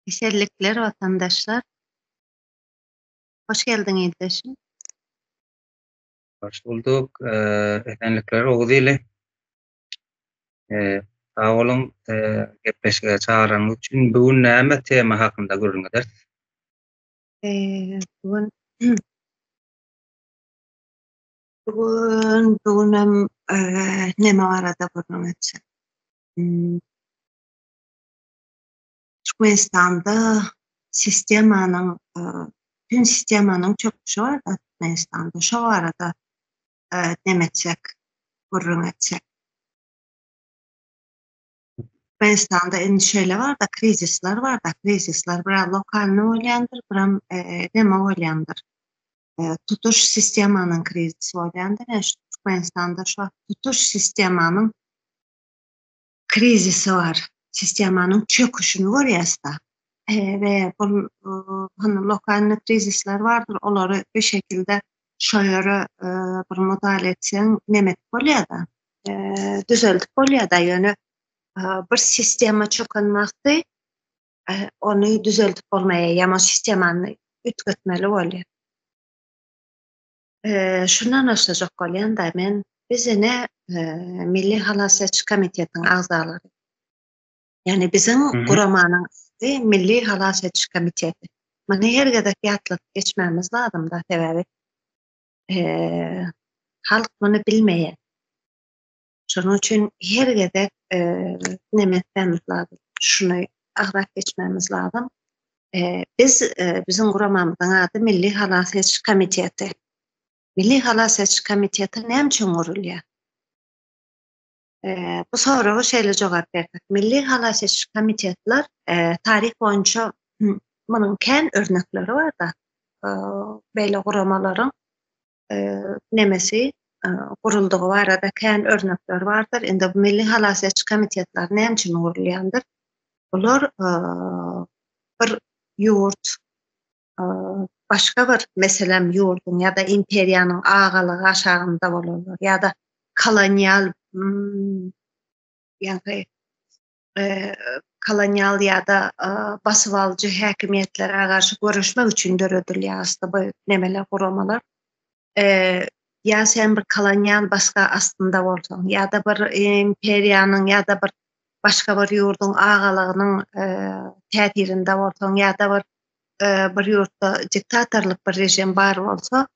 Esenlikler watandaşlar. Hoş geldiň ildeşim. Hoş bulduk. Esenlikler Oguz ili. Sag boluň gepleşige çagyranyňyz üçin. Bu gün näme tema hakynda gürrüň ederis? Bu gün Bu gün bu günem neme barada gürrüň etjek? Türkmenistanda sistemanyň bütin sistemanyň çöküşi barada Türkmenistanda şo barada neme etjek, gürrüň etjek. Türkmenistanda indi şeýle barda krizisler barda, krizisler biraz lokalny bolýandyr, biram neme bolýandyr. Tutuş sistemanyň krizisi bolýandyr. Ýa Türkmenistanda şu wagt tutuş sistemanyň krizisi bar. Sistemanyň çöküşini görýäs-da. We bul hany lokalny krizisler bardyr, olary bir şekilde şo ýere bir mudahale etseň neme edip bolýar-da, düzeldip bolýar-da, ýöne bir sistema çöken wagty ony düzeldip bolmaýar, ýa sistemany üýtgetmeli bolýar. Şundan başlajak bolýan-da men, biz ine Milli halas ediş komitetiniň agzalary. Ýagny biziň guramanyň ady Milli halas ediş komiteti. Muny her gezek ýatladyp geçmämiz lazym-da, sebäbi halk muny bilmeýär. Şonuň üçin her gezek neme etmämiz lazym, şuny agzap geçmämiz lazym. Biz, biziň guramamyzyň ady Milli halas ediş komiteti. Milli halas ediş komiteti näme üçin gurulýar? Bu soraga şeýle jogap berdik. Milli halas ediş komitetler taryh boýunça munuň kän örnekleri bar-da, beýle guramalaryň nemesi guruldygy barada kän örnekler bardyr. Indi bu Milli halas ediş komitetleri näme üçin gurulýandyr? Bular bir ýurt başga bir meselem ýurduň ýa-da imperiýanyň agalygy aşagynda bolanlar ýa-da kolonial ýagny kolonial ýa-da basybalyjy häkimiýetlere garşy göreşmek üçin döredilýär aslynda bu nemeler guramalar. Ýa sen bir kolonial basga astynda bolsaň ýa-da bir imperiýanyň ýa-da bir başga bir ýurduň agalygynyň täsirinde bolsaň ýa-da bir bir ýurtda diktatorlyk bir režim bar bolsa,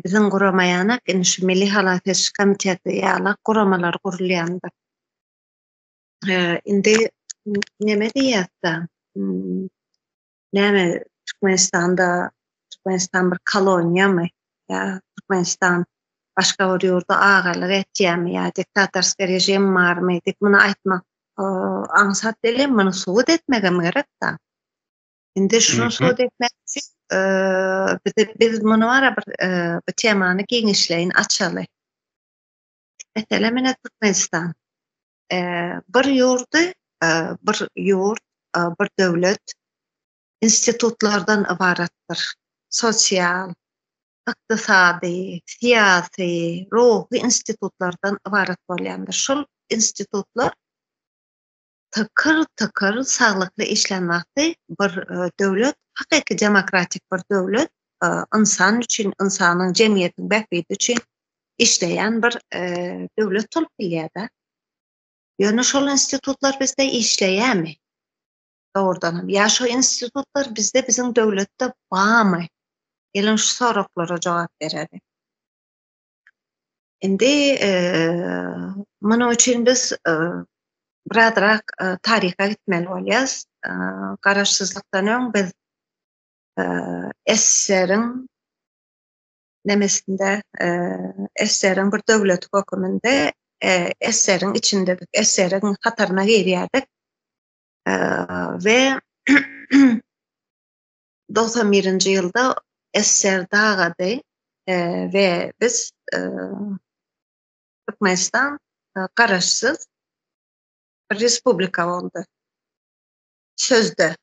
biziň gurama ýanak indi şu Milli halas ediş komiteti ýaly guramalar gurulýandyr. Indi neme diýýäs-de, näme Türkmenistanda Türkmenistan bir koloniýamy ýa Türkmenistan başga bir ýurda agalyk etýärmi ýa diktatorskiý režim barmy diýip muny aýtmak aňsat däl, muny subut etmegem gerek-de. Indi şuny subut etmek üçin biz muny bara bir bu temany giňişleýin açaly. Meselem ine Türkmenistan. Bir ýurdy, bir ýurt, bir döwlet institutlardan ybaratdyr. Sosial, ykdysady, syýasy, ruhy institutlardan ybarat bolýandyr. Şol institutlar tykyr-tykyr saglykly işlän wagty bir döwlet, hakyky demokratik bir döwlet ynsan üçin, ynsanyň, jemgyýetiň bähbidi üçin işleýän bir döwlet bolup bilýär-de. Ýöne şol institutlar bizde işleýärmi? Dogrudanam, ýa şo institutlar bizde biziň döwletde barmy? Geliň şu soraglara jogap bereli. Indi munuň üçin biz birazrak taryha gitmeli bolýarys. Garaşsyzlykdan öň biz SSR-iň nemesinde SSR-iň bir döwleti höküminde SSR-iň içindedik, SSR-iň hataryna girýärdik. We 91-nji ýylda SSR dagady we biz Türkmenistan garaşsyz bir respublika boldy. Sözde.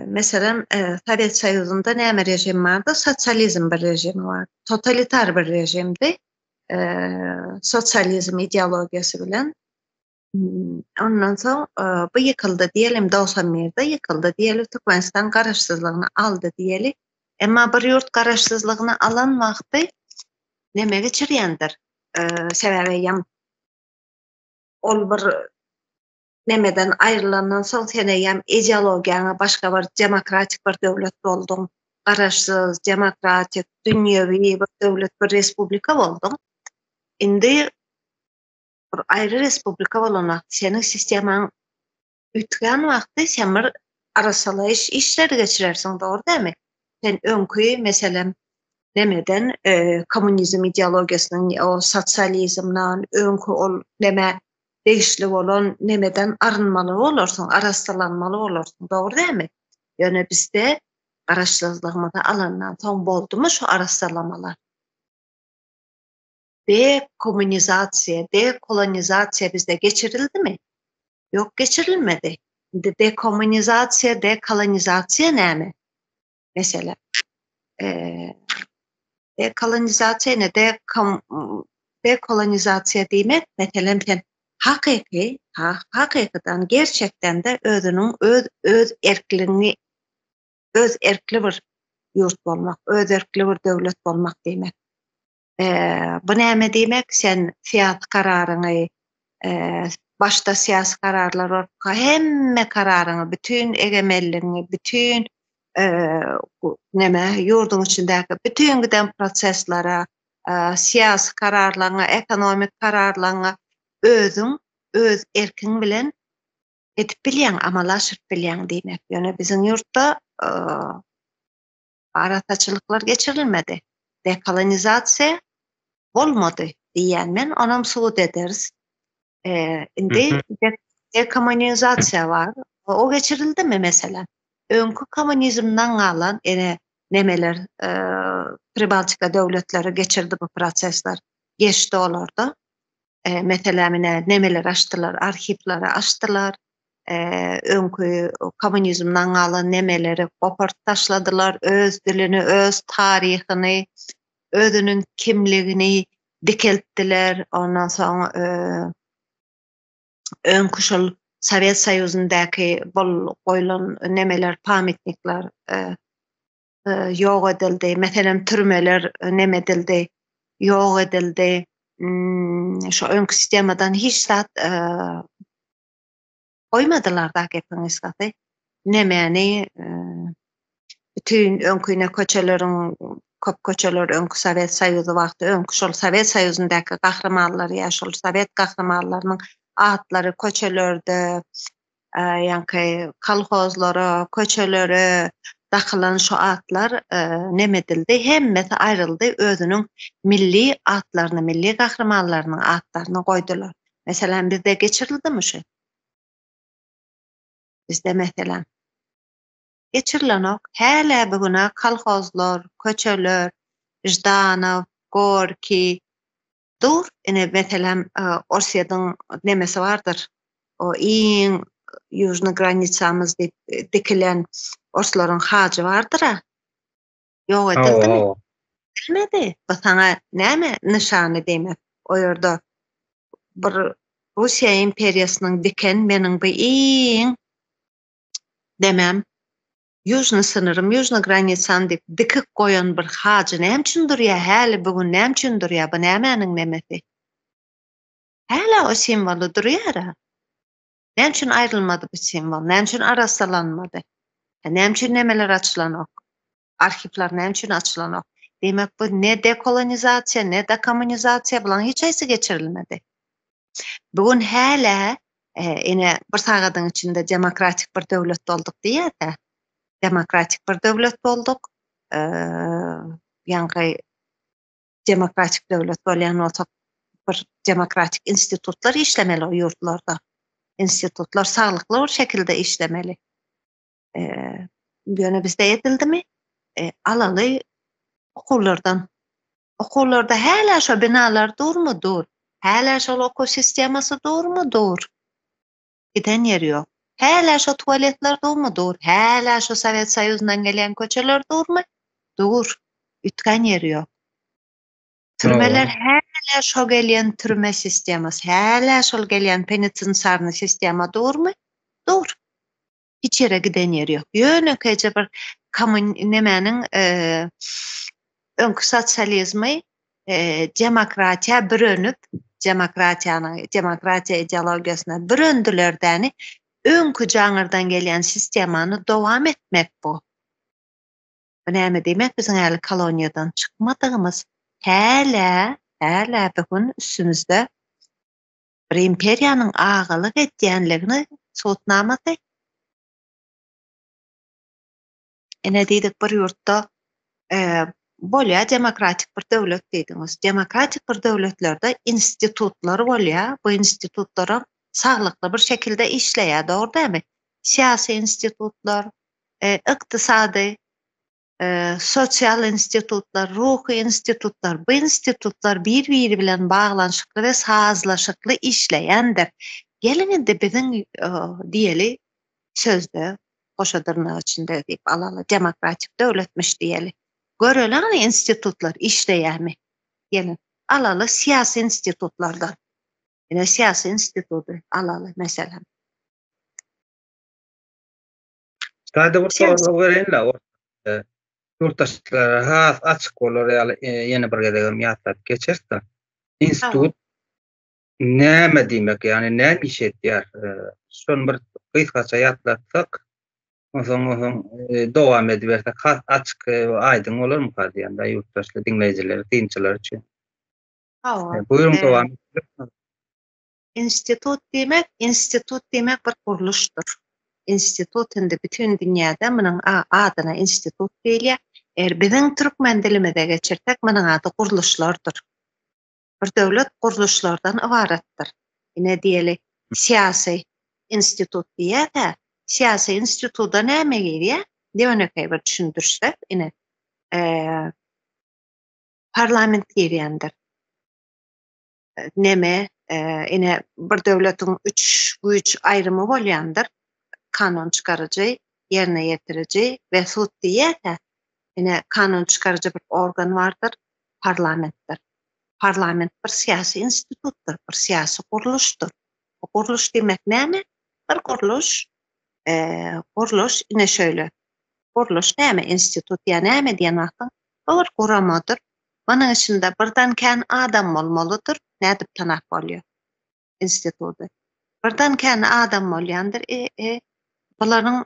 Meselem, Sowet Soýuzynda näme režim bardy? Sosializm bir režimi bardy. Totalitar bir režimdi. Sosializm ideologiýasy bilen. Ondan soň bu ýykyldy diýelim, 91-de ýykyldy diýeli, Türkmenistan garaşsyzlygyny aldy diýeli. Emma bir ýurt garaşsyzlygyny alan wagty neme geçirýändir? Sebäbi eýýäm ol bir nemeden aýrylandan soň sen eýýäm ideologiýaňa başga bir demokratik bir döwlet bolduň. Garaşsyz, demokratik, dünýewi bir döwlet, bir respublika bolduň. Indi bir aýry respublika bolan wagty seniň sistemaň üýtgän wagty sen bir arassalaýyş işleri geçirersiň, dogry dälmi? Sen öňki meselem nemeden e, kommunizm ideologiýasynyň o sosializmden öňki ol neme degişli bolan nemeden arynmaly bolarsyň, arassalanmaly bolarsyň, dogry dälmi? Ýöne bizde garaşsyzlygymyzy alandan soň boldumy şu arassalamalar? Dekommunizasiýa, dekolonizasiýa bizde geçirildimi? Ýok, geçirilmedi. Indi dekommunizasiýa, dekolonizasiýa näme? Meselem, dekolonizasiýa ine dekom dekolonizasiýa diýmek, meselem, sen hakyky, hakykydan, gerçekden-de özüniň öz öz erkligiňi öz erkli bir ýurt bolmak, öz erkli bir döwlet bolmak diýmek. Bu näme diýmek? Sen syýasy kararyňy başda syýasy kararlar bolupka hemme kararyňy, bütin egemenligiňi, bütin neme ýurduň içindäki bütin giden proseslere, syýasy kararlaryňa, ekonomik kararlaryňa özüň öz erkiň bilen edip bilýäň, amala aşyryp bilýäň diýmek. Ýöne biziň ýurtda Arassaçylyklar geçirilmedi. Dekolonizasiýa bolmady diýýän men, onam subut ederis. Indi dekommunizasiýa bar. O geçirildimi meselem? Öňki kommunizmden galan ene nemeler Pribaltika döwletleri geçirdi bu prosesler. Geçdi olarda. Meselem ine nemeler açdylar, arhiwleri açdylar. Öňki kommunizmden galan nemeleri goparyp taşladylar, öz dilini, öz taryhyny, özüniň kimligini dikeltdiler. Ondan soň öňki şol Sowet Soýuzyndaky bol goýlan nemeler, pamytnikler ýok edildi. Meselem, türmeler neme edildi, ýok edildi. Şo öňki sistemadan hiç zat goýmadylar-da gepiň gysgasy. Nemäni bütin öňki köçeleriň köp köçeler öňki Sowet Soýuzy wagty öňki şol Sowet Soýuzyndaky gahrymanlar ýa şol sowet gahrymanlarynyň atlary köçelerde ýaňky kolhozlara, köçelere dakylan şu atlar neme edildi, hemmesi aýryldy, özüniň milli atlaryny, milli gahrymanlarynyň atlaryny goýdular. Meselem, bizde geçirildimi şu? Bizde meselem, geçirilenok. Hälä bu güne kolhozlar, köçeler, Ždanow, Gorkiý, Dur, ine, meselem, Orsýetiň nemesi bardyr, o iň ýužnyý granisamyz diýip dikilen orslaryň hajy bardyr-a. Ýok edildimi? Edilmedi. Bu saňa näme nyşany diýmek? O ýerde bir Russiýa imperiýasynyň diken meniň bu iň nemem Ýužnyý synyrym, ýužnyý granisam diýip dikip goýan bir hajy näme üçin durýa häli bu gün näme üçin durýa bu nämäniň nemesi? Hälä o simwoly durýara. Näme üçin aýrylmady bu simwol? Näme üçin arassalanmady? Näme üçin nemeler açylanok? Arhiwler näme üçin açylanok? Diýmek bu ne dekolonizasiýa, ne dekommunizasiýa bulaň hiç haýsy geçirilmedi. Bu gün hälä ine bir sagadyň içinde demokratik bir döwlet bolduk diýýär-de. Demokratik bir döwlet bolduk. Ýaňky demokratik döwlet bolýan bolsak bir demokratik institutlar işlemeli o ýurtlarda. Institutlar saglykly bir şekilde işlemeli. Ýöne bizde edildimi? Alaly okuwlardan Okuwlarda hälä şo binalar durmy? Dur. Hälä şol okuw sistemasy durmy? Dur. Giden ýeri ýok. Hälä şo tualetler durmy? Dur. Hälä şo Sowet Soýuzyndan gelýän köçeler durmy? Dur. Üýtgän ýeri ýok. Türmeler hälä. Hälä şo gelýän türme sistemasy, hälä şol gelýän penitensiarnyý sistema durmy? Dur. Hiç ýere giden ýeri ýok. Ýönekeýje bir kommun nemäniň öňki sosializmi demokratiýa bürenip, demokratiýanyň demokratiýa ideologiýasyna bürendiler däni, öňki jaňyrdan gelýän sistemany dowam etmek bu. Bu näme diýmek biziň häli koloniýadan çykmadygymyz, hälä, hälä bu gün üstümizde bir imperiýanyň agalyk edýänligini subutnamasy. Ine diýdik bir ýurtda bolýar demokratik bir döwlet diýdiňiz. Demokratik bir döwletlerde institutlar bolýar. Bu institutlaram saglykly bir şekilde işleýär, dogry dälmi? Syýasy institutlar, ykdysady, sosial institutlar, ruhy institutlar, bu institutlar bir-biri bilen baglanyşykly we sazlaşykly işleýändir. Geliň indi biziň diýeli sözde goşa dyrnak içinde diýip alaly, demokratik döwletmiş diýeli. Göreli hany institutlar işleýärmi? Geliň, alaly syýasy institutlardan. Ine syýasy instituty alaly meselem. Taýda bir sorag bereýin-le. Ýurtdaşlara has açyk bolar ýaly ýene bir gezegem ýatlap geçeris-de. Institut näme diýmek, ýagny näme iş edýär? Şony bir gysgaça ýatlatsak, onsoň onsoň dowam edibersek has açyk we aýdyň bolarmyka diýýän-de ýurtdaşlar, diňleýjiler, synçylar üçin. Hawa. Buýruň dowam etdirip. Institut diýmek, institut diýmek bir gurluşdyr. Institut indi bütin dünýäde munuň adyna institut diýilýär. Eger biziň türkmen dilimize geçirsek, munuň ady gurluşlardyr. Bir döwlet gurluşlardan ybaratdyr. Ine diýeli, syýasy institut diýýäs-ä, syýasy instituda näme girýär? Ýönekeý bir düşündirişsek, ine, parlament girýändir. Neme, ine, bir döwletiň üç güýç aýrymy bolýandyr, kanun çykaryjy, ýerine ýetiriji we sud diýýäs-ä, ine, kanun çykaryjy bir organ bardyr, parlamentdir. Parlament bir syýasy institutdyr, bir syýasy gurluşdyr. Bu gurluş diýmek näme? Bir gurluş, gurluş ine şöyle. Gurluş näme, institut ýa näme diýen wagtyň, bu bir guramadyr. Munuň içinde birden kän adam bolmalydyr, nädip tanap bolýar instituty? Birden kän adam bolýandyr, e, e, bularyň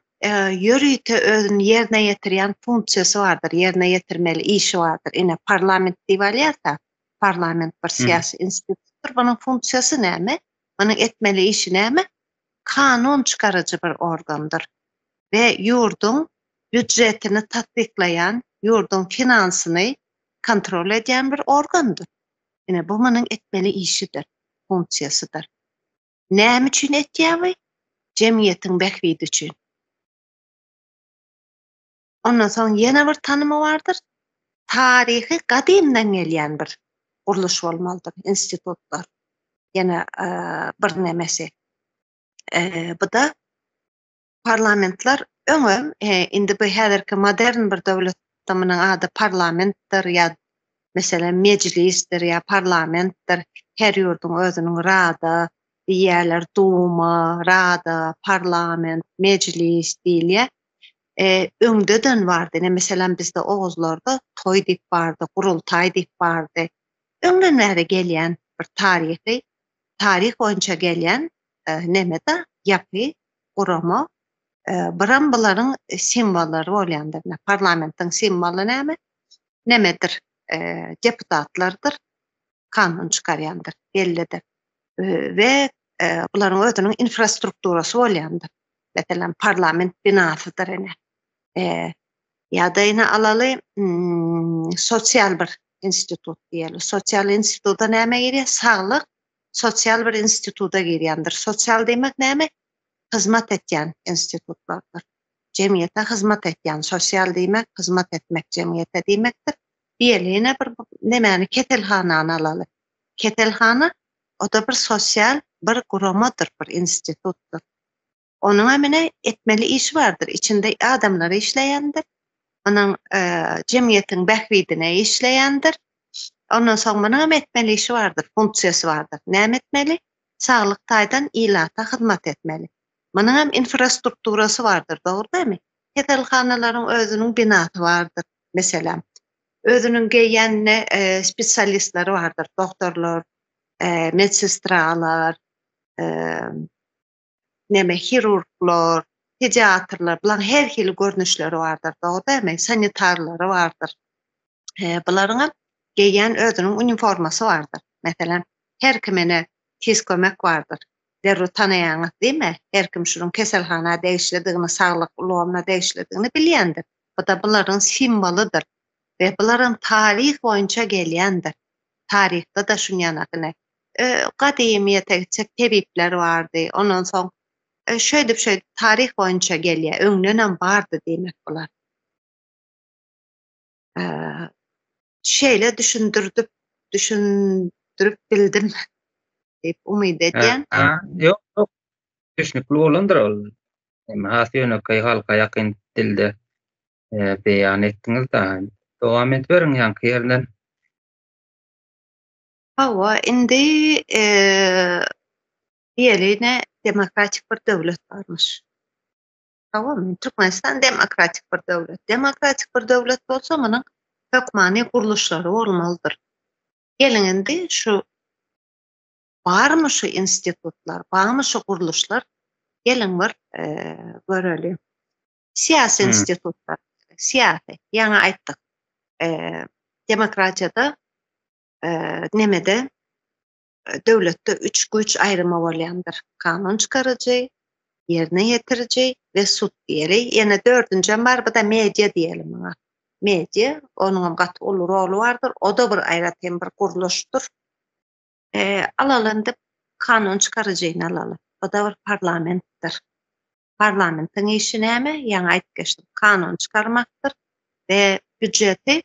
ýörite özüni ýerine ýetirýän funksiýasy bardyr, ýerine ýetirmeli işi bardyr. Ine, parlament diýip alýarsa, parlament bir syýasy institutdyr. Munuň funksiýasy näme? Munuň etmeli işi näme? Kanun çykaryjy bir organdyr we ýurduň býudjetini tassyklaýan, ýurduň finansyny kontrol edýän bir organdyr. Ine, bu munuň etmeli işidir, funksiýasydyr. Näme üçin etýär bu? Jemgyýetiň bähbidi üçin. Ondan soň ýene bir tanymy bardyr. Taryhy gadymdan gelýän bir gurluş bolmalydyr, institutlar. Ýene bir nemesi. Bu-da Parlamentler öňem, indi bu häzirki modern bir döwletde munuň ady parlamentdir ýa meselem mejlisdir ýa parlamentdir. Her ýurduň özüniň rada diýýärler, duma, rada, parlament, mejlis diýilýär. Öňdeden bardy. Ine meselem bizde oguzlarda toý diýip bardy, gurultaý diýip bardy. Öňden bäri gelýän bir taryhy, taryh boýunça gelýän neme-de ýapy, gurama, biram bularyň simwollary bolýandyr. Ine, parlamentiň simwoly näme? Nemedir? Deputatlardyr, kanun çykarýandyr, bellidir. We bularyň özüniň infrastrukturasy bolýandyr. Meselem, parlament binasydyr ine. Ýa-da ine alaly, sosial bir institut diýeli. Sosial instituta näme girýär? Saglyk sosial bir instituta girýändir. Sosial diýmek näme? Hyzmat etýän institutlardyr. Jemgyýete hyzmat etýän, sosial diýmek hyzmat etmek jemgyýete diýmekdir. Diýeli ýene bir nemäni keselhanany alaly. Keselhana o-da bir sosial bir guramadyr, bir institutdyr. Onuň hem ine etmeli işi bardyr. Içinde adamlar işleýändir. Onuň jemgyýetiň bähbidine işleýändir. Ondan soň munuňam etmeli işi bardyr, funksiýasy bardyr. Näme etmeli? Saglyk taýdan ilata hyzmat etmeli. Munuňam infrastrukturasy bardyr, dogry dälmi? Keselhanalaryň özüniň binasy bardyr, meselem. Özüniň geýýän ine spesialistleri bardyr, dogtorlar, medsestralar, neme hirurglar, pediatrlar, bularyň her hili görnüşleri bardyr, dogry dälmi? Sanitarlary bardyr. Bularyňam geýýän özüniň uniformasy bardyr. Meselem, her kim ene tiz kömek bardyr. Derrew tanaýaňyz diýme, her kim şunuň keselhana degişlidigini, saglyk ulgamyna degişlidigini bilýändir. Bu-da bularyň simwolydyr we bularam taryh boýunça gelýändir. Taryhda-da şunýanak ine, gadymyýete gitsek tebipler bardy, ondan soň şeýdip-şeýdip taryh boýunça gelýär, öňdenem bardy diýmek bular. Şeýle düşündirdip, düşündirip bildim diýip umyt edýän. Ýok, ýok. Düşnükli bolandyr ol. Has ýönekeý halka ýakyn dilde beýan etdiňiz-de. Dowam ediberiň ýaňky ýerden. Hawa, indi diýeli ine demokratik bir döwlet barmyş. Hawa, Türkmenistan demokratik bir döwlet. Demokratik bir döwlet bolsa, munuň hökmany gurluşlary bolmalydyr. Geliň indi şu barmy şu institutlar, barmy şu gurluşlar, geliň bir göreli. Syýasy institutlar, syýasy, ýaňy aýtdyk. Demokratiýada nemede döwletde üç güýç aýrymy bolýandyr. Kanun çykaryjy, ýerine ýetiriji we sud diýeli. Ýene dördünjem bar, bu-da media diýeli muňa. Media, onuňam gaty uly roly bardyr. O-da bir aýratyn bir gurluşdyr. Alaly indi kanun çykaryjyny alaly. O-da bir parlamentdir. Parlamentiň işi näme? Ýaňy aýdyp geçdim. Kanun çykarmakdyr we býujeti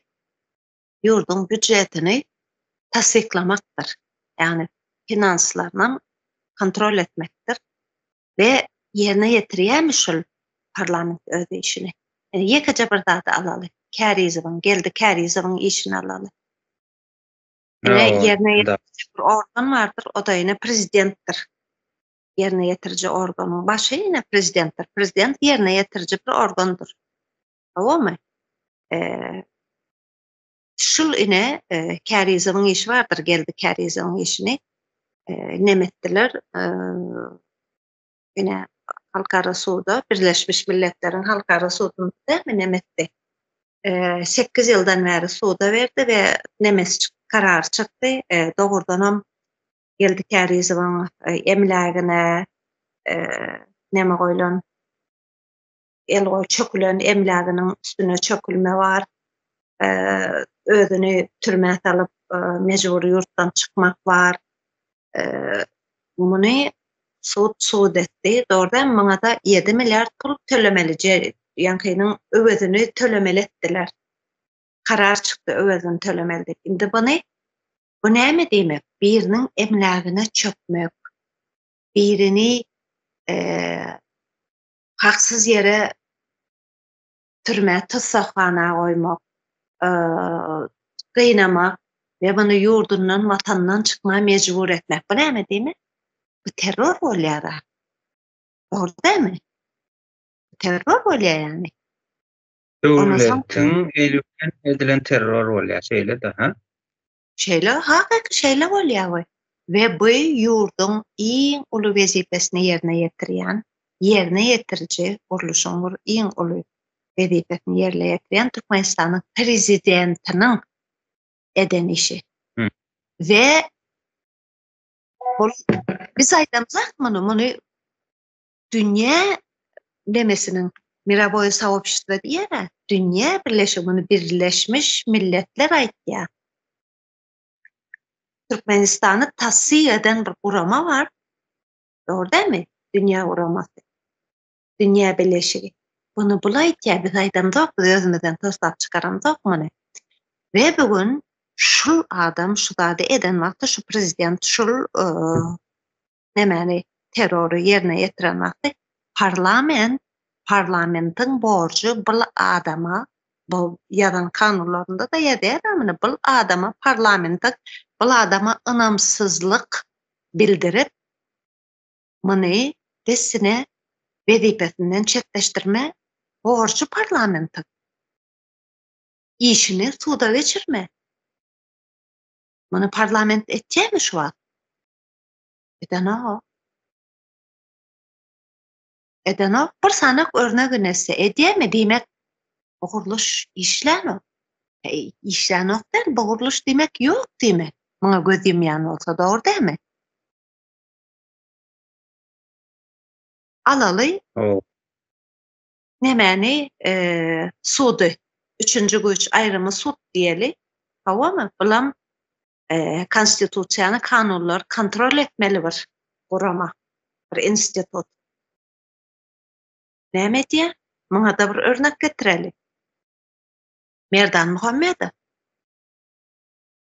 ýurduň býujetini tassyklamakdyr. Ýagny finanslarynam kontrol etmekdir we ýerine ýetirýärmi şol parlament öz işini? Ýöne ýekeje bir zady alaly. Kärizowyň, Geldi Kärizowyň işini alaly. Ine ýerine ýetiriji bir organ bardyr, o-da ine prezidentdir. Ýerine ýetiriji organyň başy ine prezidentdir. Prezident ýerine ýetiriji bir organdyr. Hawamy? Şul ine Kärizowyň işi bardyr, Geldi Kärizowyň işini neme etdiler? Ine halkara suda, Birleşmiş Milletleriň halkara sudunda dälmi neme etdi? 8 ýyldan bäri suda berdi we nemesi çykdy, karary çykdy. Dogrudanam Geldi Kärizowyň emlägine neme goýlan? El goý çökülen emläginiň üstüne çökülme bar. Özüni türmä salyp, mejbury ýurtdan çykmak bar. Muny sud sud etdi. Dogrudan muňa-da 7 milliard pul tölemeli, ýaňkynyň öwezini tölemeli etdiler. Karar çykdy öwezini tölemeli diýip. Indi buny bu näme diýmek? Biriniň emlägine çökmek, birini haksyz ýere türmä, tussaghana goýmak, gynamak we muny ýurdundan, watanyndan çykmaga mejbur etmek. Bu näme diýmek? Bu terror bolýar-a. Dogry dälmi? Bu terror bolýar ýagny. Döwletiň eli bilen edilen terror bolýar, şeýle-de, ha? Şeýle, hakyky şeýle bolýar we we bu ýurduň iň uly wezipesini ýerine ýetirýän, ýerine ýetiriji gurluşyň bir iň uly wezipesini ýerine ýetirýän Türkmenistanyň prezidentiniň eden işi. We bul biz aýdamzak muny, muny dünýä nemesiniň mirowoýe soobşestwo diýýär-ä, dünýä birleşigi muny Birleşmiş Milletler aýtýar. Türkmenistany tassyk eden bir gurama bar. Dogry dälmi? Dünýä guramasy. Dünýä birleşigi. Muny bul aýtýar, biz aýdamzok, biz özümizden toslap çykaramzok muny. We bu gün şul adam şu zady eden wagty şu prezident şul nämäni terrory ýerine ýetiren wagty parlament parlamentiň borjy bul adama Bu ýazan kanunlarynda-da ýazýar muny. Bul adama parlamente bul adama ynamsyzlyk bildirip, muny dessine wezipesinden çetleşdirme borjy parlamentiň. Işini suda geçirme. Muny parlament etýärmi şu wagt? Edenok. Edenok. Bir sanak örnegini etse edýärmi? Diýmek, bu gurluş işlänok. Işlänok däl, bu gurluş diýmek ýok diýmek. Muňa göz ýumýan bolsa dogry dälmi? Alaly. Nemäni sudy, üçünji güýç aýrymy sud diýeli. Hawamy? Bulam konstitusiýany, kanunlary kontrol etmeli bir gurama, bir institut. Näme edýär? Muňa-da bir örnek getireli. Merdan Muhammedow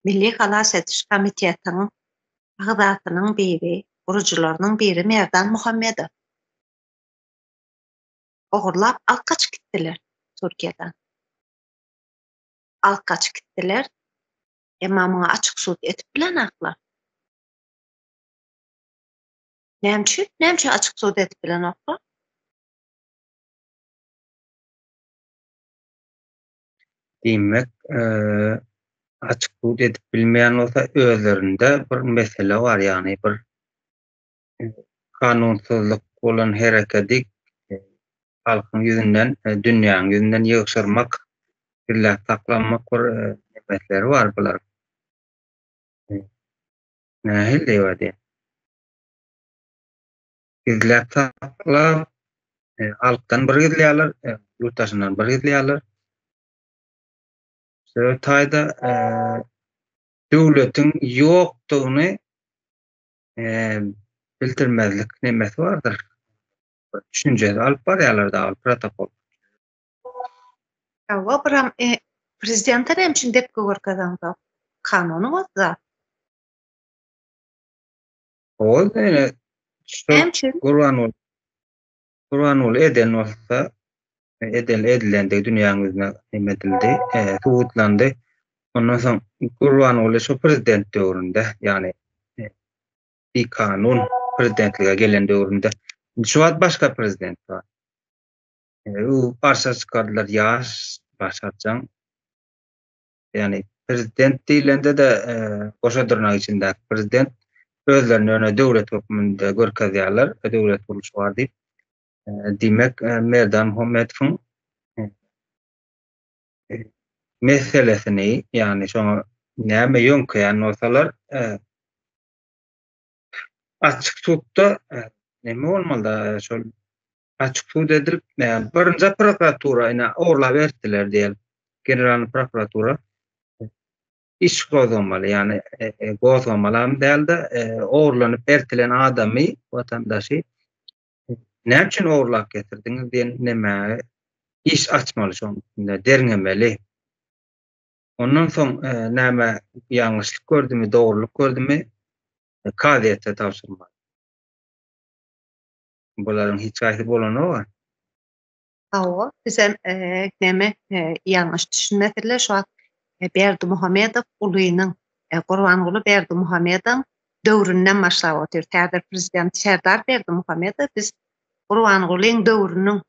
Milli halas ediş komitetiniň agzasynyň biri, gurujylarynyň biri Merdan Muhammedow. Ogurlap alyp gaçyp gitdiler Türkiýeden. Alyp gaçyp gitdiler. Emma muňa açyk sud edip bilenaklar. Näme üçin? Näme üçin açyk sud edip bilenoklar? Diýmek, açyk sud edip bilmeýän bolsa özlerinde bir mesele bar, ýagny bir kanunsyzlyk bolan herekedi halkyň ýüzünden, dünýäniň ýüzünden ýygşyrmak, gizläp saklamak bir nemesleri bar bularyň. Nähili diýip aýdýar? Gizläp saklap, halkdan bir gizleýärler, ýurt daşyndan bir gizleýärler. Şu taýda döwletiň ýokdugyny bildirmezlik nemesi bardyr. Düşünjesi alyp barýarlar da protokol. Hawa, biram e, prezidente näme üçin depgi görkezeňzok? Kanuny bozda. Ol ýene Näme üçin? Gurbanguly Gurbanguly eden bolsa edil edilendigi dünýäň ýüzüne neme edildi, e, subutlandy. Ondan soň Gurbanguly şu prezident döwründe, ýagny e, bikanun prezidentlige gelen döwründe. Şu wagt başga prezident bar. E, u arşa çykardylar ýaş, başarjaň. Ýagny prezident diýlende-de e, goşa dyrnak içindäki prezident özlerini ýöne döwlet hökmünde görkezýärler, döwlet gurluşy bar diýip. E, diýmek, e, Merdan Muhammedowyň e, meselesini, ýagny şoňa näme ýöňkeýän bolsalar, açyk sudda neme bolmaly şol açyk sud edilip, birinji prokuratura ine ogurlap ertdiler diýel. Generalny prokuratura iş gozgamaly, ýagny gozgamalam däl-de, ogurlanyp ertilen adamy, watandaşy näme üçin ogurlap getirdiňiz diýen näme iş açmaly şonuň üstünde, derňemeli. Ondan soň näme ýalňyşlyk gördümi, dogrulyk gördümi kazyýete tabşyrmaly. Bularyň hiç haýsy bolanok-a. Hawa, bizem näme ýalňyş düşünmesinler, şu wagt Berdimuhamedow ulynyň, Gurbanguly Berdimuhamedowyň döwründen başlap otyr. Häzir prezident Serdar Berdimuhamedow, biz Gurbangulyň döwrüniň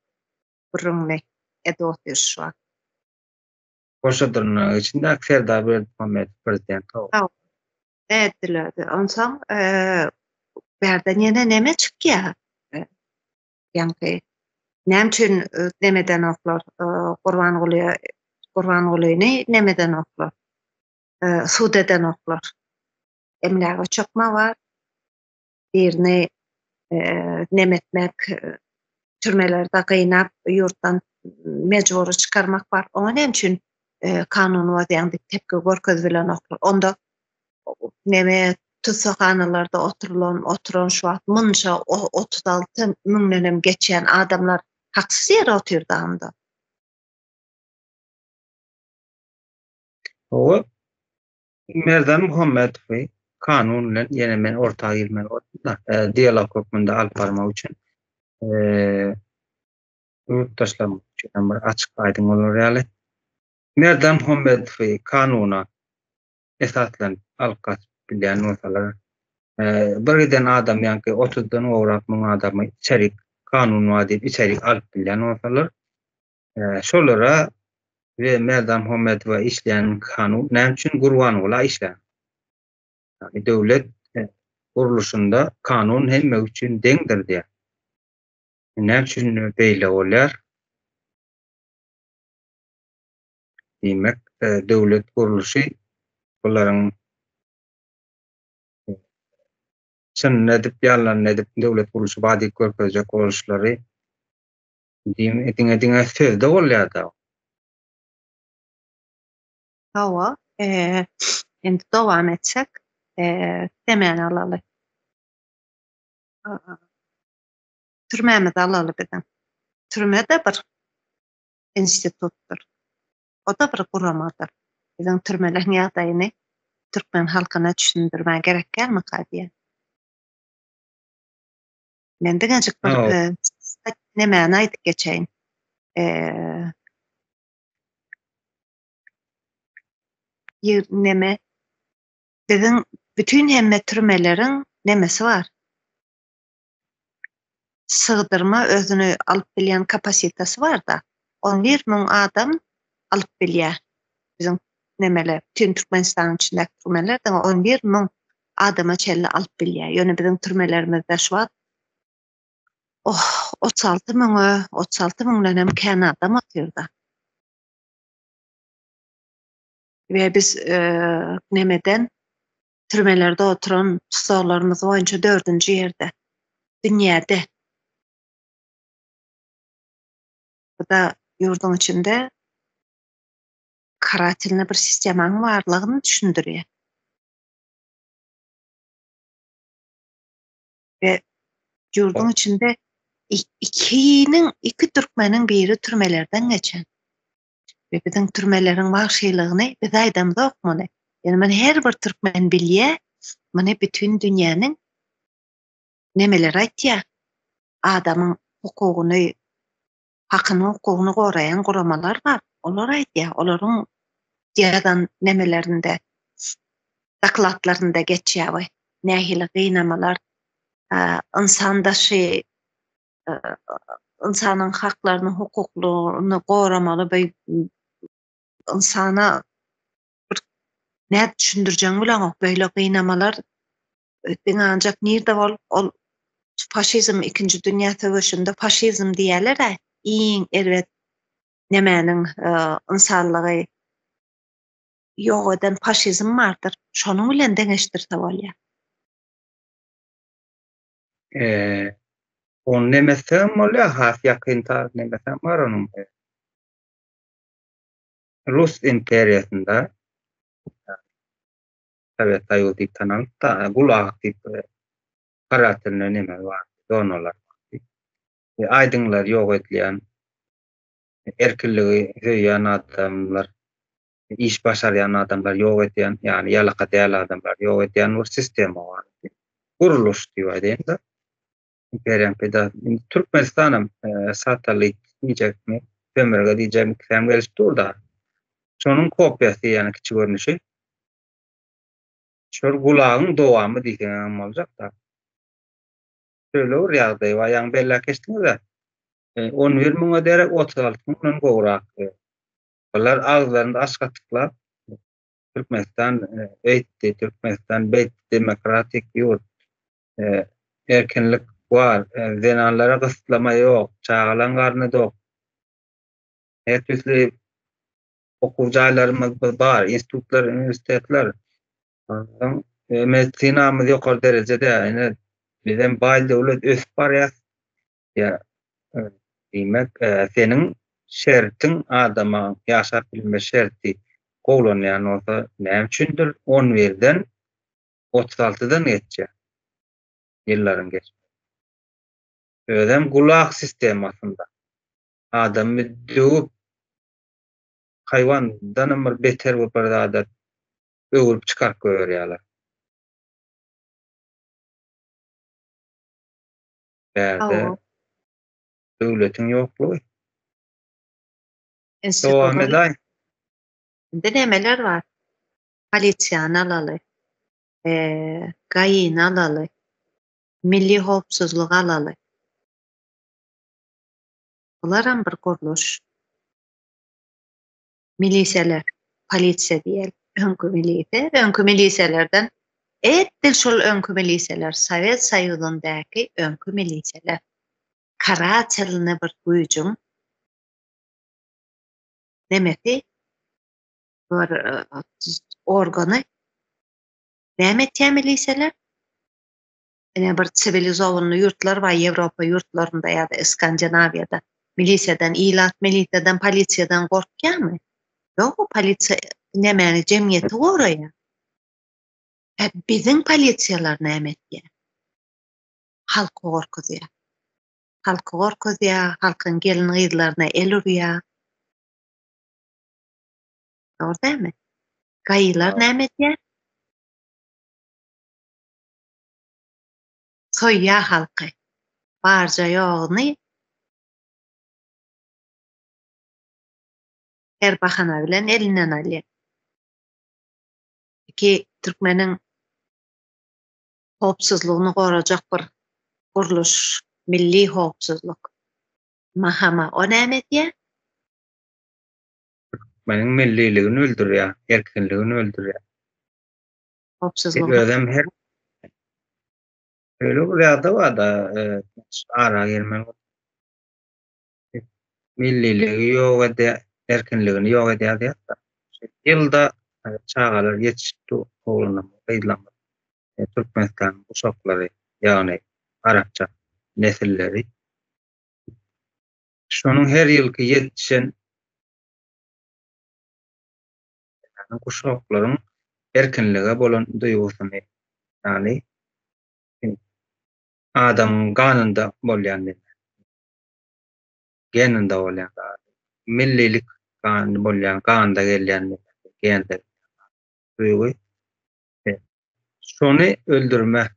gürrüňini edip otyrys şu wagt. Goşa dyrnagy içindäki Serdar Berdimuhamedow prezident. Hawa. Etdiler. Onsoň bärden ýene neme çykýar? Ýaňky näme üçin neme edenoklar Gurbanguly Gurbangulyny neme edenoklar? Sud edenoklar. Emläge çökme bar. Birini neme etmek, türmelerde gynap, ýurtdan mejbury çykarmak bar. Oňa näme üçin kanun bozýaň diýip tepki görkezip bilenoklar. Onda neme tussaghanalarda oturylan, oturan şu wagt munça 36 müňden hem geçýän adamlar haksyz ýere otyrdy onda. Hawa, Merdan Muhammedowy kanun bilen ýene men orta girmeli boldum-da, dialog hökmünde alyp barmak üçin. Ýurtdaşlarymyz üçin hem bir açyk aýdyň bolar ýaly. Merdan Muhammedowy kanuna esaslanyp alyp gaçyp bilýän bolsalar, bir giden adam ýaňky otuzdan gowrak müň adamy içerik kanun bar diýip içerik alyp bilýän bolsalar, şolara we Merdan Muhammedowa işleýän kanun näme üçin Gurbangula işlän? Ýagny döwlet gurluşynda kanun hemme üçin deňdir diýýär. Näme üçin beýle bolýar? Diýmek, döwlet gurluşy bularyň çynyny edip, ýalanyny edip, döwlet gurluşy bar diýip görkezjek boluşlary diňe diňe sözde bolýar-da. Hawa, indi dowam etsek, temäni alaly. Türmämizi alaly biziň. Türme-de bir institutdyr. O-da bir guramadyr. Biziň türmeleriň ýagdaýyny türkmen halkyna düşündirmä gerek dälmika diýýän. Men diňejik bir nemäni aýdyp geçeýin. Neme biziň bütin hemme türmeleriň nemesi bar. Sygdyrma özüni alyp bilýän kapasitasy bar-da. 11 müň adam alyp bilýär. Biziň nemeler, bütin Türkmenistanyň içindäki türmeler diňe 11 müň adama çenli alyp bilýär. Ýöne biziň türmelerimizde şu wagt oh, 36 müňe, 36 müňden hem kän adam otyr-da. We biz e, nemeden türmelerde oturan tussaglarymyz boýunça dördünji ýerde dünýäde. Bu da ýurduň içinde karatelny bir sistemanyň barlygyny düşündirýär. We ýurduň içinde ikiniň iki türkmeniň biri türmelerden geçen. We biziň türmeleriň wagşylygyny biz aýdamzok muny. Ýöne muny her bir türkmen bilýär. Muny bütin dünýäniň nemeleri aýtýar. Adamyň hukugyny, hakyny, hukugyny goraýan guramalar bar. Olar aýdýar. Olaryň ýazan nemelerinde, dokladlarynda geçýär we nähili gynamalar, ynsan daşy ynsanyň haklaryny, hukuklaryny goramaly bir ynsana bir nädip düşündirjegiňi bileňok. Beýle gynamalar diňe ancak nirde bolup ol faşizm ikinji dünýä söweşinde faşizm diýýärler-ä iň erbet nemäniň ynsanlygy ýok eden faşizm bardyr. Şonuň bilen deňeşdirse bolýar. Eee, ony nemesem bolýar, has ýakyn taryh nemesem bar onuň. Rus imperiýasynda Sowet Soýuzy diýip tanalypda, Gulag diýip paratynda neme bar, zonalar bar. Aýdyňlar ýok edilýän, erkinligi söýýän adamlar iş başarýan adamlar ýok edýän, ýagny ýalaka däl adamlar ýok edýän bir sistema bar. Gurluş diýip aýdaýyn-da. Imperiýanyň peýdasy. Indi Türkmenistanam e, satellit diýjekmi, sömürge diýjekmi, ikisem gelişip dur-da. Şonuň kopiýasy, ýagny kiçi görnüşi. Şol gulagyň dowamy diýseň hem boljak-da. Şeýle bir ýagdaý bar, ýaňy belläp geçdiňiz-ä. 11 müňe derek 36 müňden gowrak e, Bular agzlarynda aç gatyklap, Türkmenistan eýtdi, Türkmenistan beýtdi, demokratik ýurt, erkinlik bar, zenanlara gysytlama ýok, çagalaň garny dok. Her tüýsli okuw jaýlarymyz bar, institutlar, uniwersitetler. Onsoň medisinamyz ýokary derejede, ine bizem baý döwlet ösüp barýas. Ýa diýmek, seniň şertiň adama ýaşap bilme şerti gowlanýan bolsa, näme üçindir on birden otuz altydan geçýär ýyllaryň geçmegi. Özem gulag sistemasynda adamy döwüp haýwandanam bir beter bir zada öwrüp çykaryp goýberýärler. Bärde döwletiň ýoklugy. Dowam edäý. Indi nämeler bar? Polisiýany alaly, GAI-ni alaly, milli howpsuzlygy alaly. Bularam bir gurluş. Milisiýalar, polisiýa diýeli, öňki milisiýa, öňki milisiýalardan edil şol öňki milisiýalar, Sowet Soýuzyndaky öňki milisiýalar. Karatelny bir güýjüň nemesi, bir organy. Näme etýär milisiýalar? Ine bir siwilizowanyny ýurtlar bar Ýewropa ýurtlarynda ýa-da Iskandinawiýada. Milisiýadan ilat milisiýadan polisiýadan gorkýarmy? Ýok, polisiýa nämäni jemgyýeti goraýar. Ä biziň polisiýalar näme etýär? Halky gorkuzýar. Halky gorkuzýar, halkyň gelin-gyzlaryna el urýar. Dogry dälmi? Gaýylar näme edýär? Soýýar halky. Barja ýoguny her bahana bilen elinden alýar. Iki türkmeniň howpsuzlygyny gorajak bir gurluş, milli howpsuzlyk. MHM o näme edýär? Türkmeniň milliligini öldürýär, erkinligini öldürýär. Howpsuzlygyny. Özem her Öyle bir ýagdaý bar-da, ara girmeli. Milliligi ýok edýär, erkinligini ýok edýär diýýär. Ýylda çagalar ýetişip dur, oglanlar, gyzlar. Türkmenistanyň uşaklary, ýagny arapça nesilleri. Şonuň her ýylky ýetişen guşaklaryň erkinlige bolan duýgusyny, ýagny adamyň ganynda bolýan neme, geninde bolýan zat, millilik gany bolýan, ganda gelýän neme, gende duýgy. Şony öldürme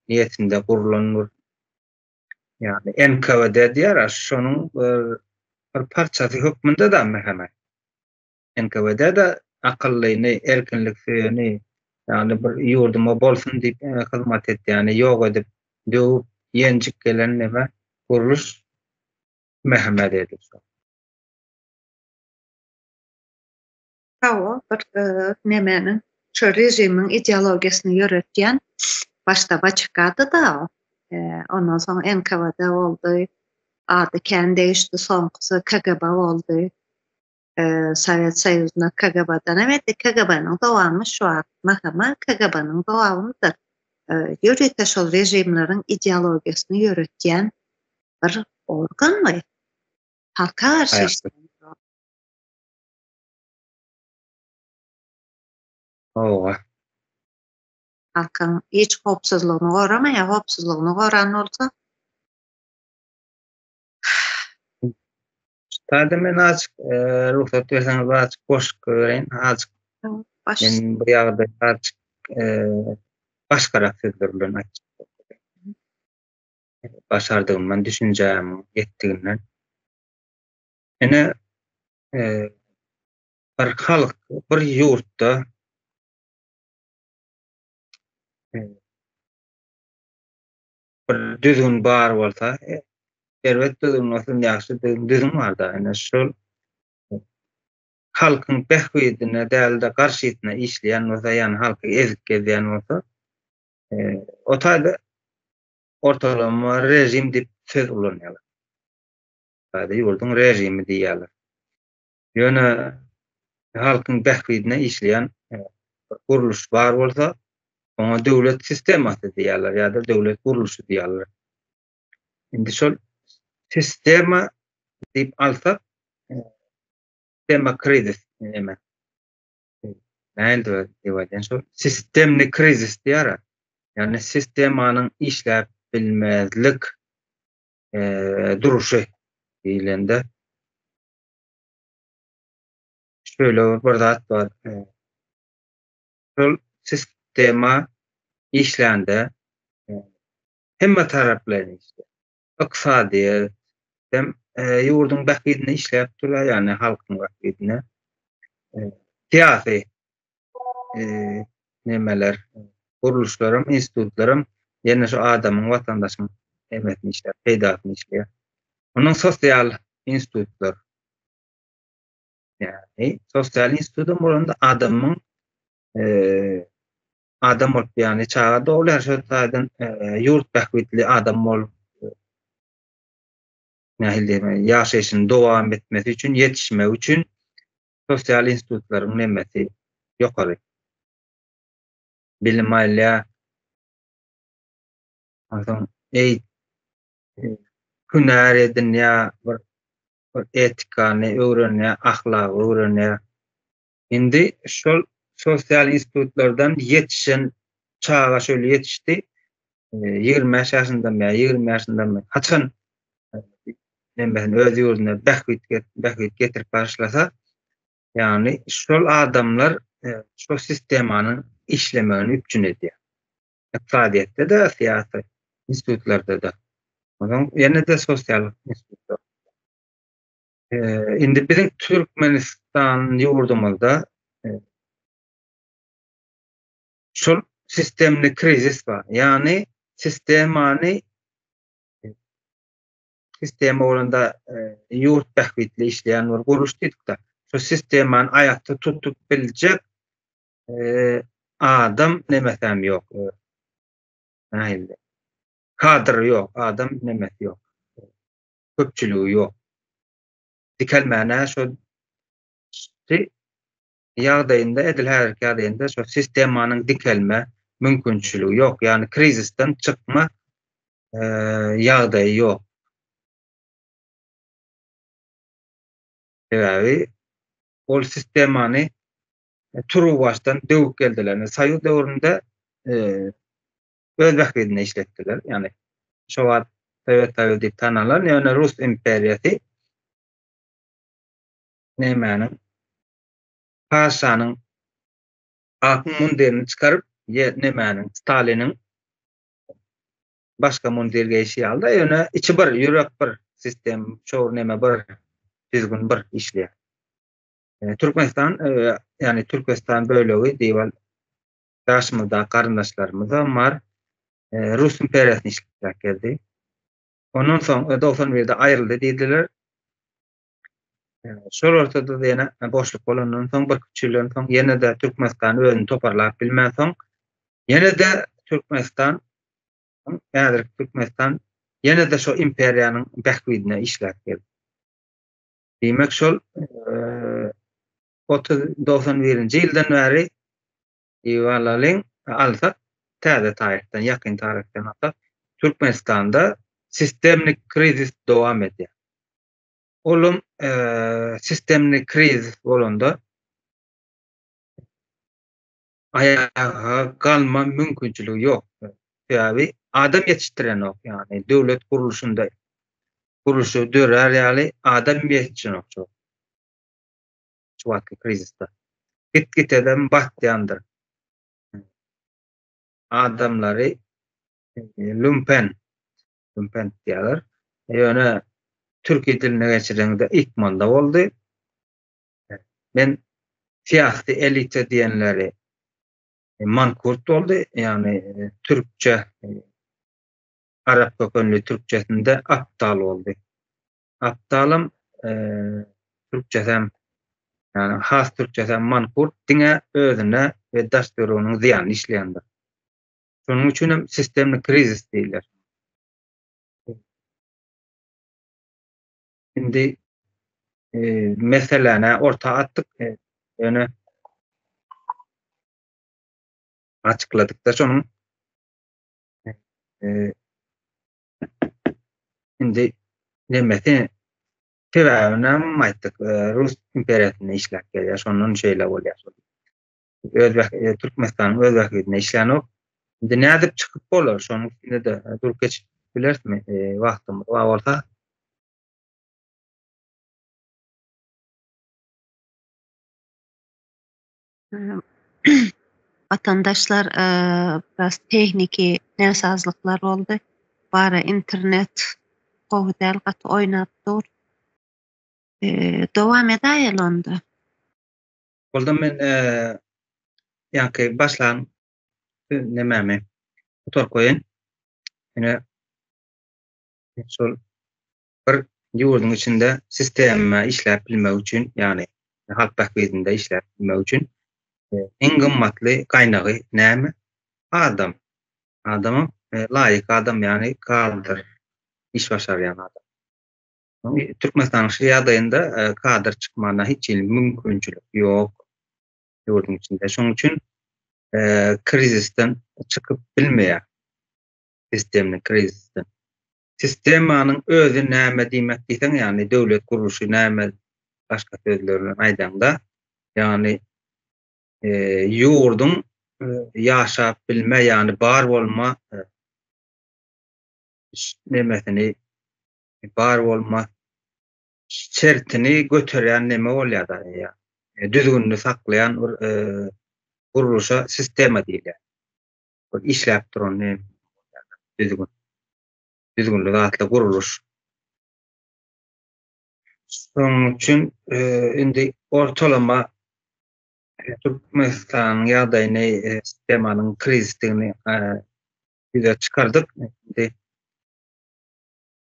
niýetinde gurlan bir ýagny NKWD diýýär, şonuň bir parçasy hökmünde da MHM. NKWD-de akyllyny, erkinlik söýeni, ýagny bir ýurduma bolsun diýip hyzmat etýäni ýok edip, döwüp, ýenjip gelen neme gurluş MHM-de şol. Hawa, bir nemäniň, şo režimiň ideologiýasyny ýöretýän başda Baçkady-da o. Ondan soň NKWD boldy, ady kän degişdi, soňkusy KGB boldy. Sowet Soýuzynda KGB-den hem etdi. KGB-niň dowamy şu wagt MHM KGB-niň dowamydyr. Ýörite şol režimleriň ideologiýasyny ýöretýän bir organmy? Halka garşy işleýän. Hawa. Halkyň hiç howpsuzlygyny goramaýar, howpsuzlygyny goran bolsa. Taýda men azjyk rugsat berseňiz bir azjyk goşup goýbereýin. Azjyk. Men bu ýagdaýy azjyk başgarak sözler bilen aýtjak. Başardygymdan, düşünjämiň ýetdiginden. Ine, bir halk, bir ýurtda bir düzgün bar bolsa, erbet düzgün bolsun, ýagşy düzgün, düzgün bar-da, ine şol halkyň bähbidine däl-de garşysyna işleýän bolsa, ýagny halky ezip gezýän bolsa, o taýda ortalama režim diýip söz ulanýarlar. Taýda ýurduň režimi diýýärler. Ýöne halkyň bähbidine işleýän bir gurluş bar bolsa, oňa döwlet sistemasy diýýärler ýa-da döwlet gurluşy diýýärler. Indi şol sistema diýip alsak, sistema krizis näme? Nähili diýip aýdýan şol sistemni krizis diýýär. Ýagny sistemanyň işläp bilmezlik duruşy diýlende şöyle bir zat bar. Şol sistema işlände hemme taraplaýyn işleýär. Ykdysadyýet hem ýurduň bähbidine işläp durýar, ýagny halkyň bähbidine. Syýasy nemeler, gurluşlaram, institutlaram ýene şu adamyň, watandaşyň nemesini işläp, peýdasyny işleýär. Onuň sosial institutlar. Ýagny sosial institutam bolanda adamyň adam bolup, ýagny çaga dogulýar, şol taýdan ýurt bähbitli adam bolup nähili diýmek, ýaşaýşyny dowam etmesi üçin, ýetişmegi üçin sosial institutlaryň nemesi ýokary. Bilim alýar. Onsoň eý hünär edinýär, bir bir etikany öwrenýär, ahlagy öwrenýär. Indi şol sosial institutlardan ýetişen çaga şöyle ýetişdi, 25 ýaşyndamy ýa 20 ýaşyndamy, haçan nemesini öz ýurduna bähbit bähbit getirip başlasa, ýagny şol adamlar şol sistemanyň işlemegini üpjün edýär. Ykdysadyýetde-de, syýasy institutlarda-da. Onsoň ýene-de sosial institutlar. Indi biziň Türkmenistan ýurdumyzda şol sistemli krizis bar. Ýagny sistemany sistema bolanda ýurt bähbitli işleýän bir gurluş diýdik-de. Şu sistemany aýakda tutup biljek adam nemesem ýok. Nähili? Kadr ýok, adam nemesi ýok. Köpçüligi ýok. Dikelmäne şo ýagdaýynda edil häzirki ýagdaýynda şo sistemanyň dikelme mümkinçiligi ýok. Ýagny krizisden çykma ýagdaýy ýok. Sebäbi ol sistemany turuwbaşdan döwüp geldiler. Soýuz döwründe öz bähbidine işletdiler. Ýagny şo wagt Sowet Soýuzy diýip tanalan, ýöne Rus imperiýasy nämäniň paşanyň altyn mundirini çykaryp, nämäniň Staliniň başga mundir geýşi ýaly-da, ýöne içi bir, ýürek bir, sistem, şo neme bir, düzgün bir işleýär. Türkmenistan, ýagny Türküstan bölegi diýip daşymyzdaky garyndaşlarymyzam bar. Rus imperiýasyny işläp geldi. Ondan soň 91-de aýryldy diýdiler. Şol ortada ýene boşluk bolandan soň bir üç ýyldan soň ýene-de Türkmenistan özüni toparlap bilmän soň ýene-de Türkmenistan häzirki Türkmenistan ýene-de şo imperiýanyň bähbidine işläp geldi. Diýmek şol 30 91-nji ýyldan bäri diýip alalyň, alsak täze taryhdan, ýakyn taryhdan alsak Türkmenistanda sistemnik krizis dowam edýär. Olam sistemnik krizis bolanda aýaga galma mümkinçiligi ýok. Sebäbi adam ýetişdirenok, ýagny döwlet gurluşynda gurluşy dörär ýaly adam ýetişenok şu şu wagtky krizisde. Git-gitedem batýandyr. Adamlary lumpen lumpen diýýärler. Ýöne türki diline geçireňde ykmanda boldy. Men syýasy elita diýenleri mankurt boldy, ýagny türkçe arap kökenli türkçesinde aptal boldy. Aptalam türkçesem ýagny has türkçesem mankurt diňe özüne we daş töwereginiň zyýanyny işleýändir. Şonuň üçin hem sistemli krizis diýilýär. Indi meseläni orta atdyk, ýöne açykladyk-da şonuň indi nemesi sebäbini hem aýtdyk. Rus imperiýasynda işläp gelýär, şondan şeýle bolýar. Öz Türkmenistanyň öz bähbidine işlänok. Indi nädip çykyp bolar? Şonuň üstünde-de durup geçip bilerismi? Wagtymyz bar bolsa. Watandaşlar biraz tehniki näsazlyklar boldy. Bara internet gowy däl gaty oýnap dur. Dowam edäýeli onda. Boldy men ýaňky başlan nemämi gutaryp goýaýyn. Ine şol bir ýurduň içinde sistema işläp bilmek üçin, ýagny halk bähbidinde işläp bilmek üçin iň gymmatly gaýnagy näme? Adam. Adamam laýyk adam, ýagny kadr, iş başarýan adam. Türkmenistanyň şu ýagdaýynda kadr çykmagyna hiç hili mümkinçilik ýok ýurduň içinde. Şonuň üçin krizisden çykyp bilmeýär. Sistemli krizisden. Sistemanyň özi näme diýmek diýseň, ýagny döwlet gurluşy näme başga sözler bilen aýdaňda, ýagny ýurduň ýaşap bilme, ýagny bar bolma nemesini bar bolma şertini göterýän neme bolýar-da, ýa düzgünini saklaýan bir gurluşa sistema diýilýär. Bir işläp duran neme düzgün. Düzgünli zatly gurluş. Şonuň üçin indi ortalama Türkmenistanyň ýagdaýyny, sistemanyň krizisdigini ýüze çykardyk. Indi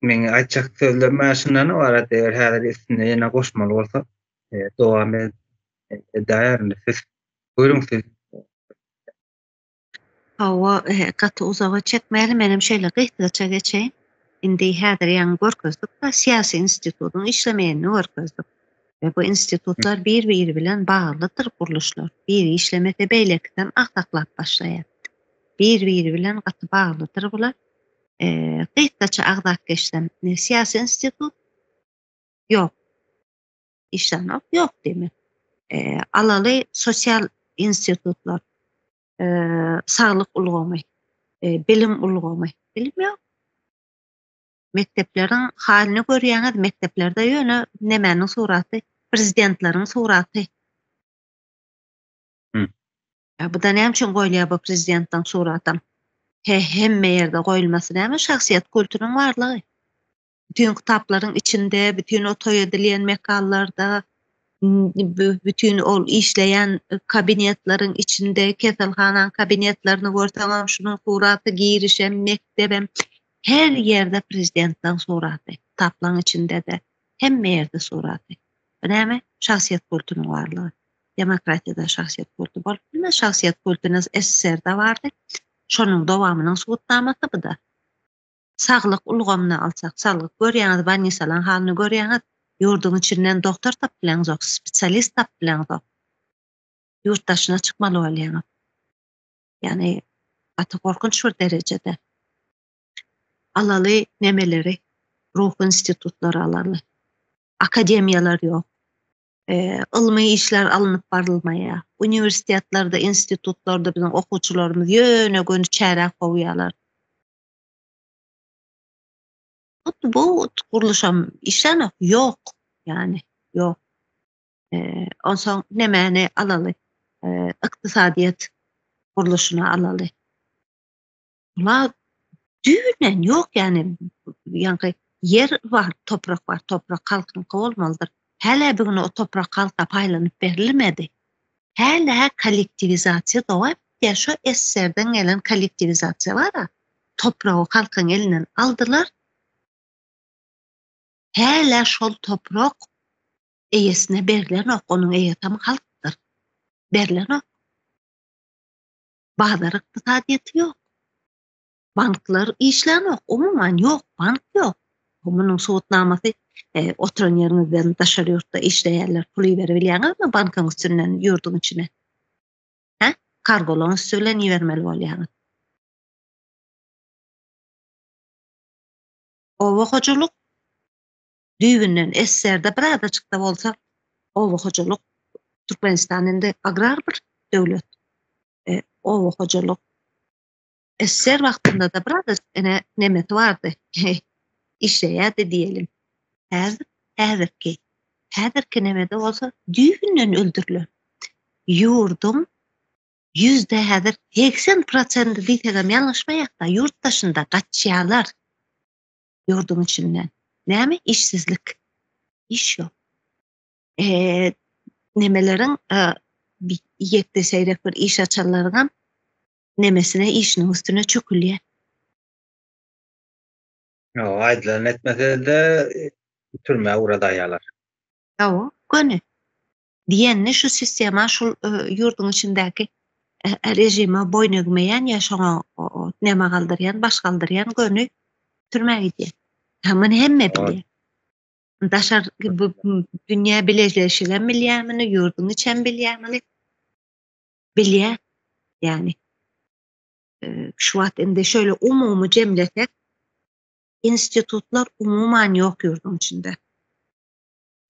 Meň aýtjak sözlerim şundan ybarat, eger häzir üstüne ýene goşmaly bolsa, dowam edäýerin. Siz buýruň siz. Hawa, gaty uzaga çekmäli, menem şeýle gysgaça geçeýin. Indi häzir ýaňy görkezdik-de, syýasy institutyň işlemeýänini görkezdik. We bu institutlar bir-biri bilen baglydyr gurluşlar. Biri işlemese, beýlekisem agsaklap başlaýar. Bir-biri bilen gaty baglydyr bular. Gysgaça agzap geçsem, syýasy institut ýok. Işlänok, ýok diýmek. Alaly sosial institutlar, saglyk ulgamy, bilim ulgamy, bilim ýok. Mekdepleriň halyny görýäňiz, mekdeplerde ýöne nemäniň suraty, prezidentleriň suraty. Bu-da näme üçin goýulýar bu prezidentleň suratam? He, hemme ýerde goýulmasy näme şahsyýet kultunyň barlygy. Bütin kitaplaryň içinde, bütin o toý edilýän mekanlarda, bütin ol işleýän kabinetleriň içinde, keselhanaň kabinetlerini görseňem şunuň suraty, girişem, mekdebem, her ýerde prezidentleň suraty, kitaplaryň içinde-de, hemme ýerde suraty. Bu näme? Şahsyýet kultunyň barlygy. Demokratiýada şahsyýet kulty bolup bilmez. Şahsyýet kulty SSR-de bardy. Şonuň dowamynyň subutnamasy bu-da. Saglyk ulgamyny alsak, saglyk görýäňiz, bolnisalaryň halyny görýäňiz, ýurduň içinden dogtor tapyp bileňzok, spesialist tapyp bileňzok. Ýurt daşyna çykmaly bolýaňyz. Ýagny gaty gorkunç bir derejede. Alaly nemeleri, ruhy institutlary alaly. Akademiýalar ýok. Ylmy işler alnyp barylmaýar. Uniwersitetlerde, institutlarda biziň okuwçylarymyz ýöne göni çärä kowýarlar. Bu gurluşam işlänok, ýok, ýagny ýok. Onsoň nemäni alaly? Ykdysadyýet gurluşyny alaly. Bular düýbünden ýok, ýagny ýaňky ýer bar, toprak bar, toprak halkyňky bolmalydyr. Hälä bu gün o toprak halka paýlanyp berilmedi. Hälä kollektiwizasiýa dowam edýär. Şo SSR-den gelen kollektiwizasiýa bar-a, topragy halkyň elinden aldylar. Hälä şol toprak eýesine berlenok, onuň eýesem halkdyr. Berlenok. Bazar ykdysadyýeti ýok. Banklar işlänok, umuman ýok, bank ýok. Munuň subutnamasy e, oturan ýeriňizden daşary ýurtda işleýärler, pul iberibilýäňizmi bankyň üstünden ýurduň içine? Hä? Kargolaryň üsti bilen ibermeli bolýaňyz. Oba hojalyk düýbünden SSR-de birazajyk-da bolsa oba hojalyk Türkmenistan indi agrar bir döwlet. E, oba hojalyk SSR wagtynda-da birazajyk ene nemesi bardy. Işleýärdi diýelim. Häzir häzirki häzirki nemede bolsa düýbünden öldürilen. Ýurduň ýüzde häzir 80 prosendi diýsegem ýalňyşmaýak-da ýurt daşynda gaçýarlar. ýurduň içinden. Näme işsizlik? Iş ýok. E, nemeleriň e, ýekde seýrek bir iş açanlaryňam nemesine işiniň üstüne çökülýär. Ýok, aýdylan etmese-de türmä ugradaýýarlar. Hawa, göni. Diýenini şu sistema şul ýurduň içindäki režime boýun egmeýän ýa şoňa neme galdyrýan, baş galdyrýan göni türmä gidýär. Ha muny hemme bilýär. Daşar bu dünýä bileleşigem bilýär muny, ýurduň içem bilýär muny. Bilýär. Ýagny şu wagt indi şöyle umumy jemlesek, institutlar umuman ýok ýurduň içinde.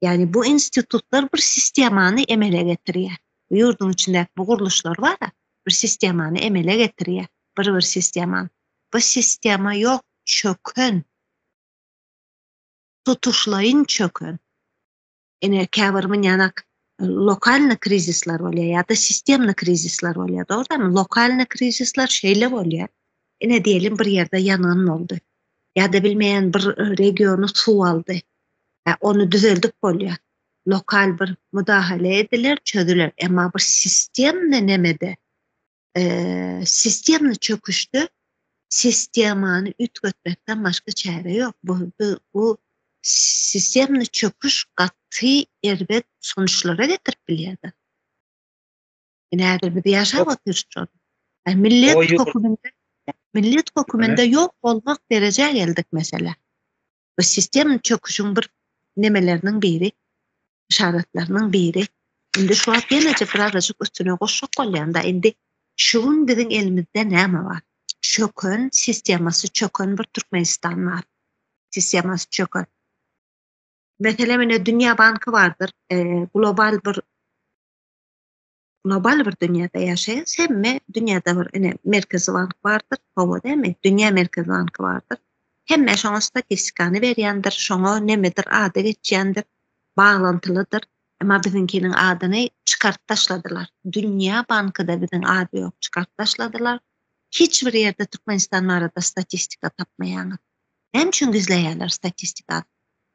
Ýagny bu institutlar bir sistemany emele getirýär. Bu ýurduň içindäki bu gurluşlar bar-a, bir sistemany emele getirýär. Bir bir sistemany. Bu sistema ýok, çöken. Tutuşlaýyn çöken. Ine käbir munýanak lokalny krizisler bolýar ýa-da sistemny krizisler bolýar, dogry dälmi? Lokalny krizisler şeýle bolýar. Ine diýelim bir ýerde ýangyn boldy. Ýa-da bilmeýän bir regiony suw aldy. Ony düzeldip bolýar. Lokal bir müdahale ediler, çözüler. Emma bir sistemny nemede, sistemny çöküşde sistemany üýtgetmekden başga çäre ýok. Bu, bu sistemny çöküş gaty erbet sonuçlara getirip bilýär. Ine häzir biz ýaşap otyrys şony. Millet höküminde millet höküminde ýok bolmak derejä geldik meselä. Bu sistem çöküşiň bir nemeleriniň biri, yşaratlarynyň biri. Indi şu wagt ýeneje birazajyk üstüne goşjak bolýan-da, indi şu gün biziň elimizde näme bar? Çöken, sistemasy çöken bir Türkmenistan bar. Sistemasy çöken. Meselem, ine Dünýä banky bardyr, global bir global bir dünýäde ýaşaýas. Hemme dünýäde bir ine Merkezi bank bardyr, hawa dälmi? Dünýä Merkezi banky bardyr. Hemme şoňa statistikany berýändir, şoňa nemedir ady geçýändir, baglantylydyr. Emma biziňkiniň adyny çykaryp taşladylar. Dünýä bankyda biziň ady ýok, çykaryp taşladylar. Hiç bir ýerde Türkmenistan barada statistika tapmaýaňyz. Näme üçin gizleýärler statistikany?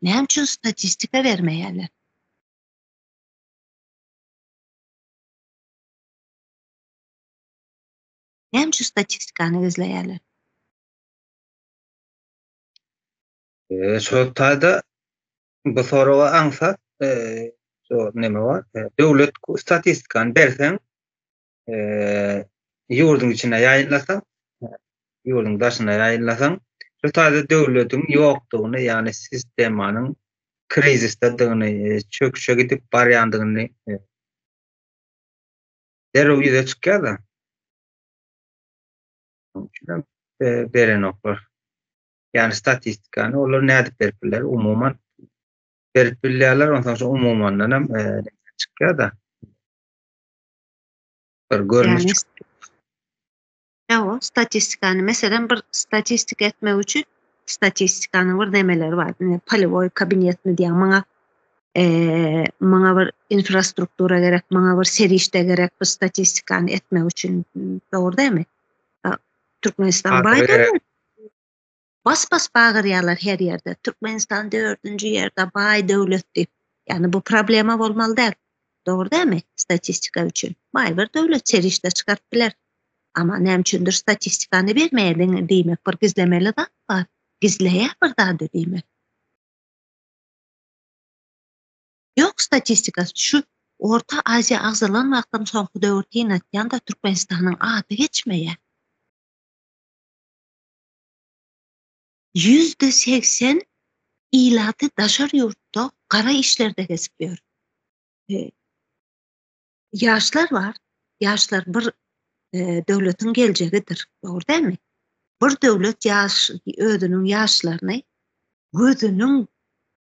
Näme üçin statistika bermeýärler? Näme üçin statistikany gizleýärler? Şo taýda bu soraga aňsat şo neme bar. Döwlet statistikany berseň, ýurduň içinde ýaýynlasaň, ýurduň daşynda ýaýynlasaň, şu taýda döwletiň ýokdugyny, ýagny sistemanyň krizisdedigini, çöküşe gidip barýandygyny derrew ýüze çykýar-da. Şonuň üçin hem berenoklar. Ýagny statistikany olar nädip berip biler? Umuman berip bilýärler, onsoň şu umumandan hem çykýar-da. Bir görnüş çykýar. Ýa, statistikany, meselem, bir statistika etmek üçin statistikanyň bir nemeleri bar. Ine, polýowoý kabinetmi diýýän, maňa maňa bir infrastruktura gerek, maňa bir serişde gerek bu statistikany etmek üçin. Dogry dälmi? Türkmenistan baý döwlet. Bas-bas bagyrýarlar her ýerde. Türkmenistan dördünji ýerde baý döwlet diýip. Ýagny bu problema bolmaly däl. Dogry dälmi? Statistika üçin. Baý bir döwlet serişde çykaryp biler. Amma näme üçindir statistikany bermeýär diýmek bir gizlemeli zat bar. Gizleýär bir zady diýmek. Ýok statistikasy. Şu Orta Aziýa agzalan wagtam soňky döwür syn atýan-da Türkmenistanyň ady geçmeýär. 80% ilaty daşary ýurtda gara işlerde gezip ýör. Ýaşlar bar. Ýaşlar bir döwletiň geljegidir. Dogry dälmi? Bir döwlet ýaş özüniň ýaşlaryny gözüniň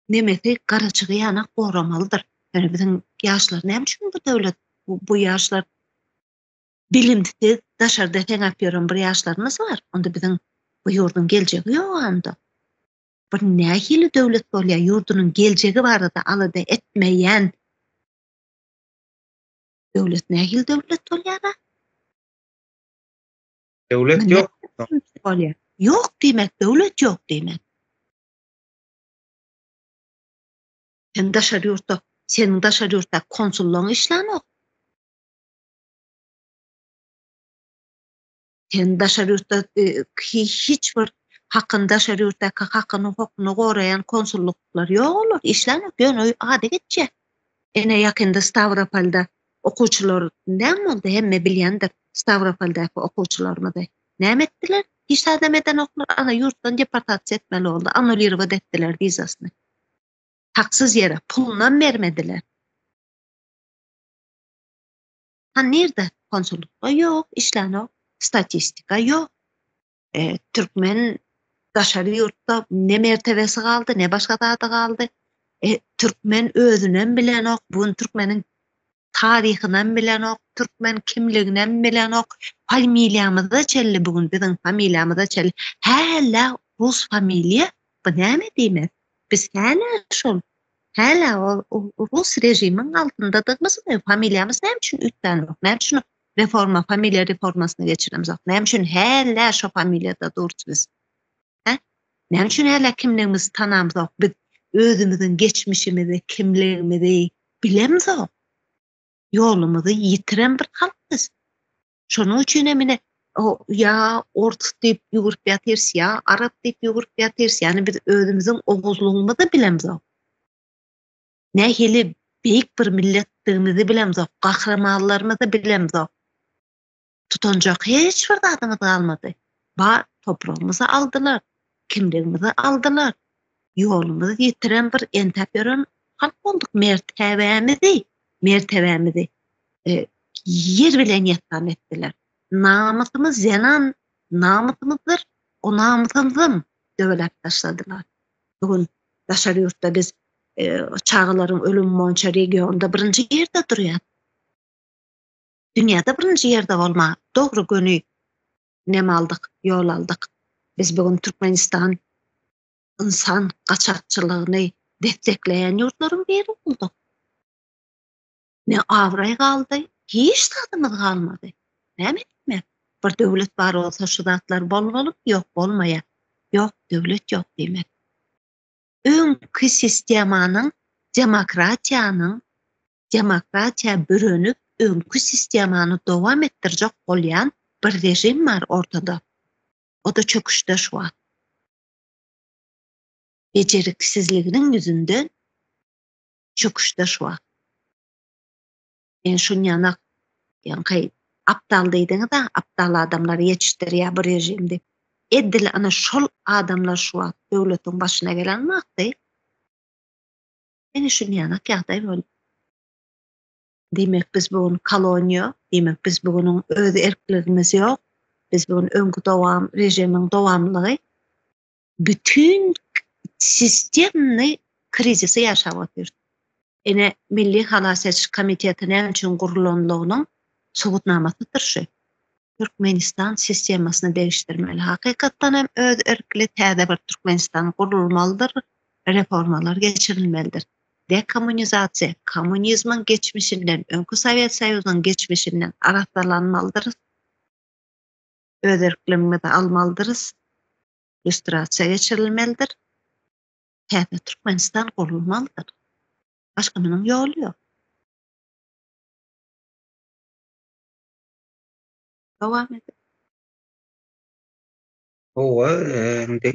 nemesi garaçygy ýanak goramalydyr. Ýöne biziň ýaşlar näme üçin bu döwlet bu ýaşlar bilimsiz daşarda heňäp ýören bir ýaşlarymyz bar. Onda biziň bu ýurduň geljegi ýok onda. Bir nähili döwlet bolýar ýurdunyň geljegi barada alada etmeýän döwlet nähili döwlet bolýar-a? Döwlet ýok. Bolýar. Ýok diýmek, döwlet ýok diýmek. Sen daşary ýurtda, seniň daşary ýurtda konsullygyň işlänok. Sen daşary ýurtda hiç bir hakyny daşary ýurtdaky hakyny hukugyny goraýan konsullyklar ýok olar işlänok ýöne ady geçýär. Ine ýakynda Stawropolda okuwçylar näme boldy hemme bilýändir Stawropoldaky okuwçylarymyzy näme etdiler hiç zadam edenoklar ana ýurtdan deportasiýa etmeli boldy anulirowat etdiler wizasyny haksyz ýere pulunam bermediler. Han nirde? Konsullykda ýok, işlänok, statistika ýok. E, türkmen daşary ýurtda ne mertebesi galdy, ne başga zady galdy. E, türkmen özünem bilenok, bu gün türkmeniň taryhynam bilenok, türkmen kimliginem bilenok. Familiýamyza çenli bu gün biziň familiýamyza çenli hälä rus familiýa bu näme diýmek? Biz hälä şol Hälä o rus režimiň altyndadygymyz we familiýamyz näme üçin üýtgänok? Näme üçin reforma, familiýa reformasyny geçiremzok? Näme üçin hälä şo familiýada durus biz? Hä? Näme üçin hälä kimligimizi tanamzok? Biz özümiziň geçmişimizi, kimligimizi bilemzok. Ýolumyzy ýitiren bir halk biz. Şonuň üçin hem ine ýa orus diýip ýüwürip ýatyrys, ýa arap diýip ýüwürip ýatyrys. Ýagny biz özümiziň oguzlygymyzy bilemzok. Nähili beýik bir milletdigimizi bilemzok, gahrymanlarymyzy bilemzok. Tutanjak hiç bir zadymyz galmady. Bar topragymyzy aldylar, kimligimizi aldylar. Ýolumyzy ýitiren bir entäp ýören halk bolduk. Mertebämizi, mertebämizi e, ýer bilen ýessan etdiler. Namysymyz zenan namysymyzdyr, o namysymyzam döweläp taşladylar. Bu gün daşary ýurtda biz e, çagalaryň ölümi boýunça regionda birinji ýerde durýar. Dünýäde birinji ýerde bolma, dogry göni nem aldyk, ýol aldyk. Biz bu gün Türkmenistan ynsan gaçakçylygyny destekleýän ýurtlaryň biri bolduk. Ne abraý galdy, hiç zadymyz galmady. Näme etmek? Bir döwlet bar bolsa şu zatlar bolmalymy? Ýok, bolmaýar. Ýok, döwlet ýok diýmek. Öňki sistemanyň, demokratiýanyň, demokratiýa bürenip, öňki sistemany dowam etdirjek bolýan bir režim bar ortada. O-da çöküşde şu wagt. Beceriksizliginiň ýüzünden çöküşde şu wagt. Men şunýanak ýaňky aptal diýdiňiz-a, aptal adamlary ýetişdirýär bu režim diýip. Edil ana şol adamlar şu wagt döwletiň başyna gelen wagty ine şunýanak ýagdaý boldy. Diýmek biz bu gün koloniýa, diýmek biz bu günüň öz erkligimiz ýok. Biz bu gün öňki dowam režimiň dowamlygy. Bütin sistemny krizisi ýaşap otyrys. Ine, Milli halas ediş komiteti näme üçin gurulanlygynyň subutnamasydyr şu. Türkmenistan sistemasyny degişdirmeli. Hakykatdan hem öz erkli täze bir Türkmenistan gurulmalydyr, reformalar geçirilmelidir. Dekommunizasiýa, kommunizmiň geçmişinden, öňki Sowet Soýuzynyň geçmişinden arassalanmalydyrys. Öz erkligimizi almalydyrys. Lýustrasiýa geçirilmelidir. Täze Türkmenistan gurulmalydyr. Başga munuň ýoly ýok. Dowam edin. Hawa, indi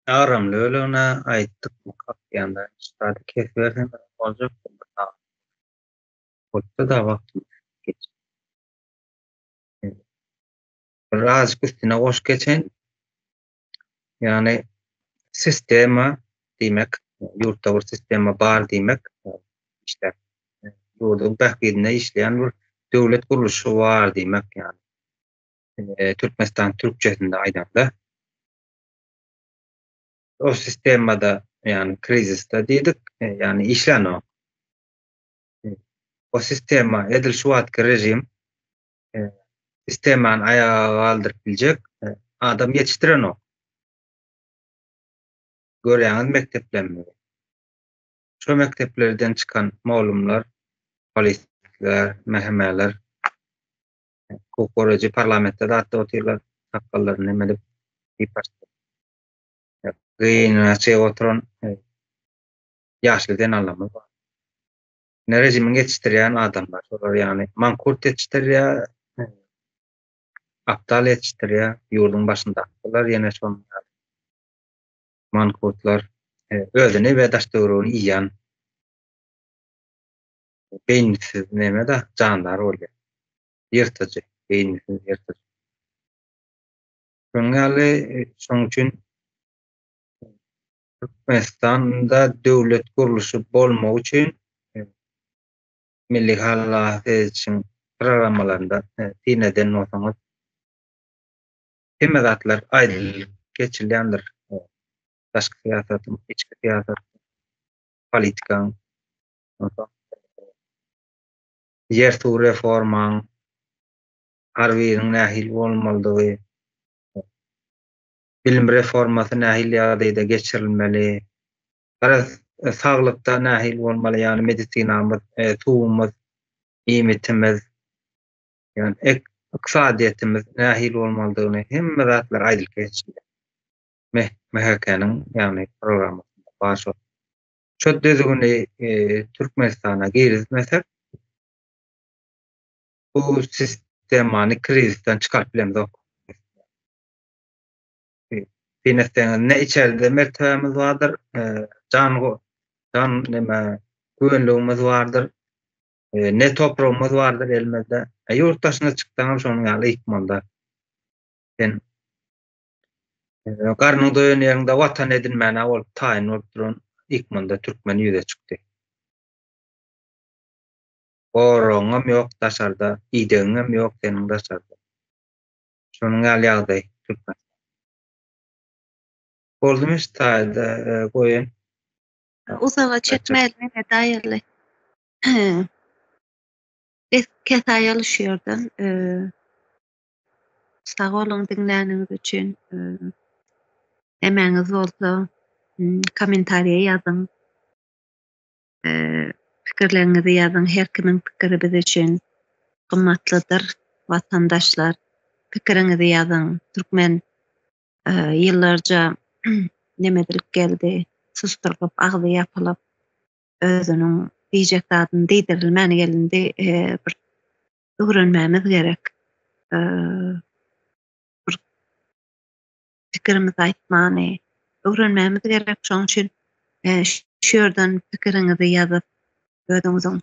agramly bölegini aýtdyk. Kakýanda şu zady kesiberseň boljak. Bolsa-da wagtymyz geç. Birazjyk üstüne goşup geçeýin. Ýagny sistema diýmek, ýurtda bir sistema bar diýmek, işläp ýurduň bähbidine işleýän bir döwlet gurluşy bar diýmek, ýagny Türkmenistan türkçesinde aýdanda. O sistemada, ýagny krizisde diýdik, ýagny işlänok. O sistema edil şu wagtky režim sistemany aýaga galdyryp biljek adam ýetişdirenok. Görýäňiz mekdeplerimizi. Şo mekdeplerden çykan mugallymlar, polisler, MHM-ler, hukuk goraýjy parlamentde zatda otyrlar, sakgallaryny neme edip, sypaşdyryp. Gynyna çykyp oturan ýaşly zenanlarymyz bar. Ne režimiň ýetişdirýän adamlar şolar ýagny mankurt ýetişdirýär. Aptal ýetişdirýär, ýurduň başyndakylar ýene şonuň ýaly mankurtlar, özüni we daş-töweregini iýýän beýnisiz neme-de jandar bolýar. Ýyrtyjy, beýnisiz ýyrtyjy. Şonuň ýaly, şonuň üçin Türkmenistanda döwlet gurluşy bolmagy üçin Milli halas edişiň programmalarynda syn eden bolsaňyz, hemme zatlar aýdylyp geçilýändir. Daşky syýasatyň, içki syýasatyň, politikaň, onsoň ýer-suw reformaň, harbynyň nähili bolmalydygy, bilim reformasy nähili ýagdaýda geçirilmeli, garaz, saglykda nähili bolmaly, ýagny medisinamyz, suwumyz, iýmitimiz, ýagny ykdysadyýetimiz nähili bolmalydygyny hemme zatlar aýdylyp geçilýär. MHK-nyň ýagny programmasynda bar şol. Şo düzgüni Türkmenistana girizmesek, bu sistemany krizisden çykaryp bilemzok. Syn etseňiz ne içeride mertebämiz bardyr, jan jan neme güvenligimiz bardyr, ne topragymyz bardyr elimizde. Ýurt daşyna çyksaňam şonuň ýaly ykmanda. Sen garnyň doýan ýeriňde watan edinmäne bolup taýyn bolup duran ykmanda türkmen ýüze çykdy. Goragyňam ýok daşarda, idegiňem ýok seniň daşarda. Şonuň ýaly ýagdaý Türkmen. Boldumy şu taýda goýun? Uzaga çekmäli Mehmet aýyrly. Biz kesaýaly şu ýerden. Sag boluň diňläniňiz üçin. Emäňiz bolsa kommentariýa ýazyň. Pikirleriňizi ýazyň. Her kimiň pikiri biz üçin gymmatlydyr. Watandaşlar pikiriňizi ýazyň. Türkmen ýyllarja neme edilip geldi, susdurylyp, agzy ýapylyp, özüniň diýjek zadyny diýdirilmän gelindi. Bir öwrenmämiz gerek. Bir pikirimizi aýtmany öwrenmämiz gerek. Şonuň üçin şu ýerden pikiriňizi ýazyp, özüňiziň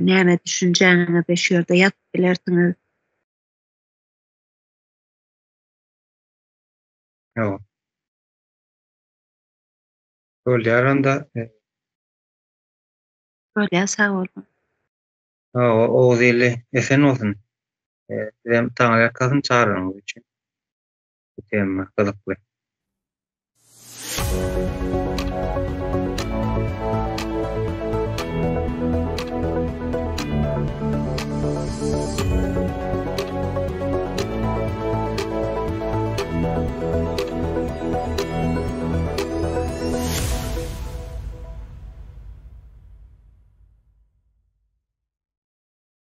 näme düşünjäňizi şu ýerde ýazyp bilersiňiz. Ýok. Bolýar onda. Bolýar, sag boluň. Hawa, Oguz ili esen bolsun. Sizem taňryýalkasyn çagyranyňyz üçin. Bu tema gyzykly.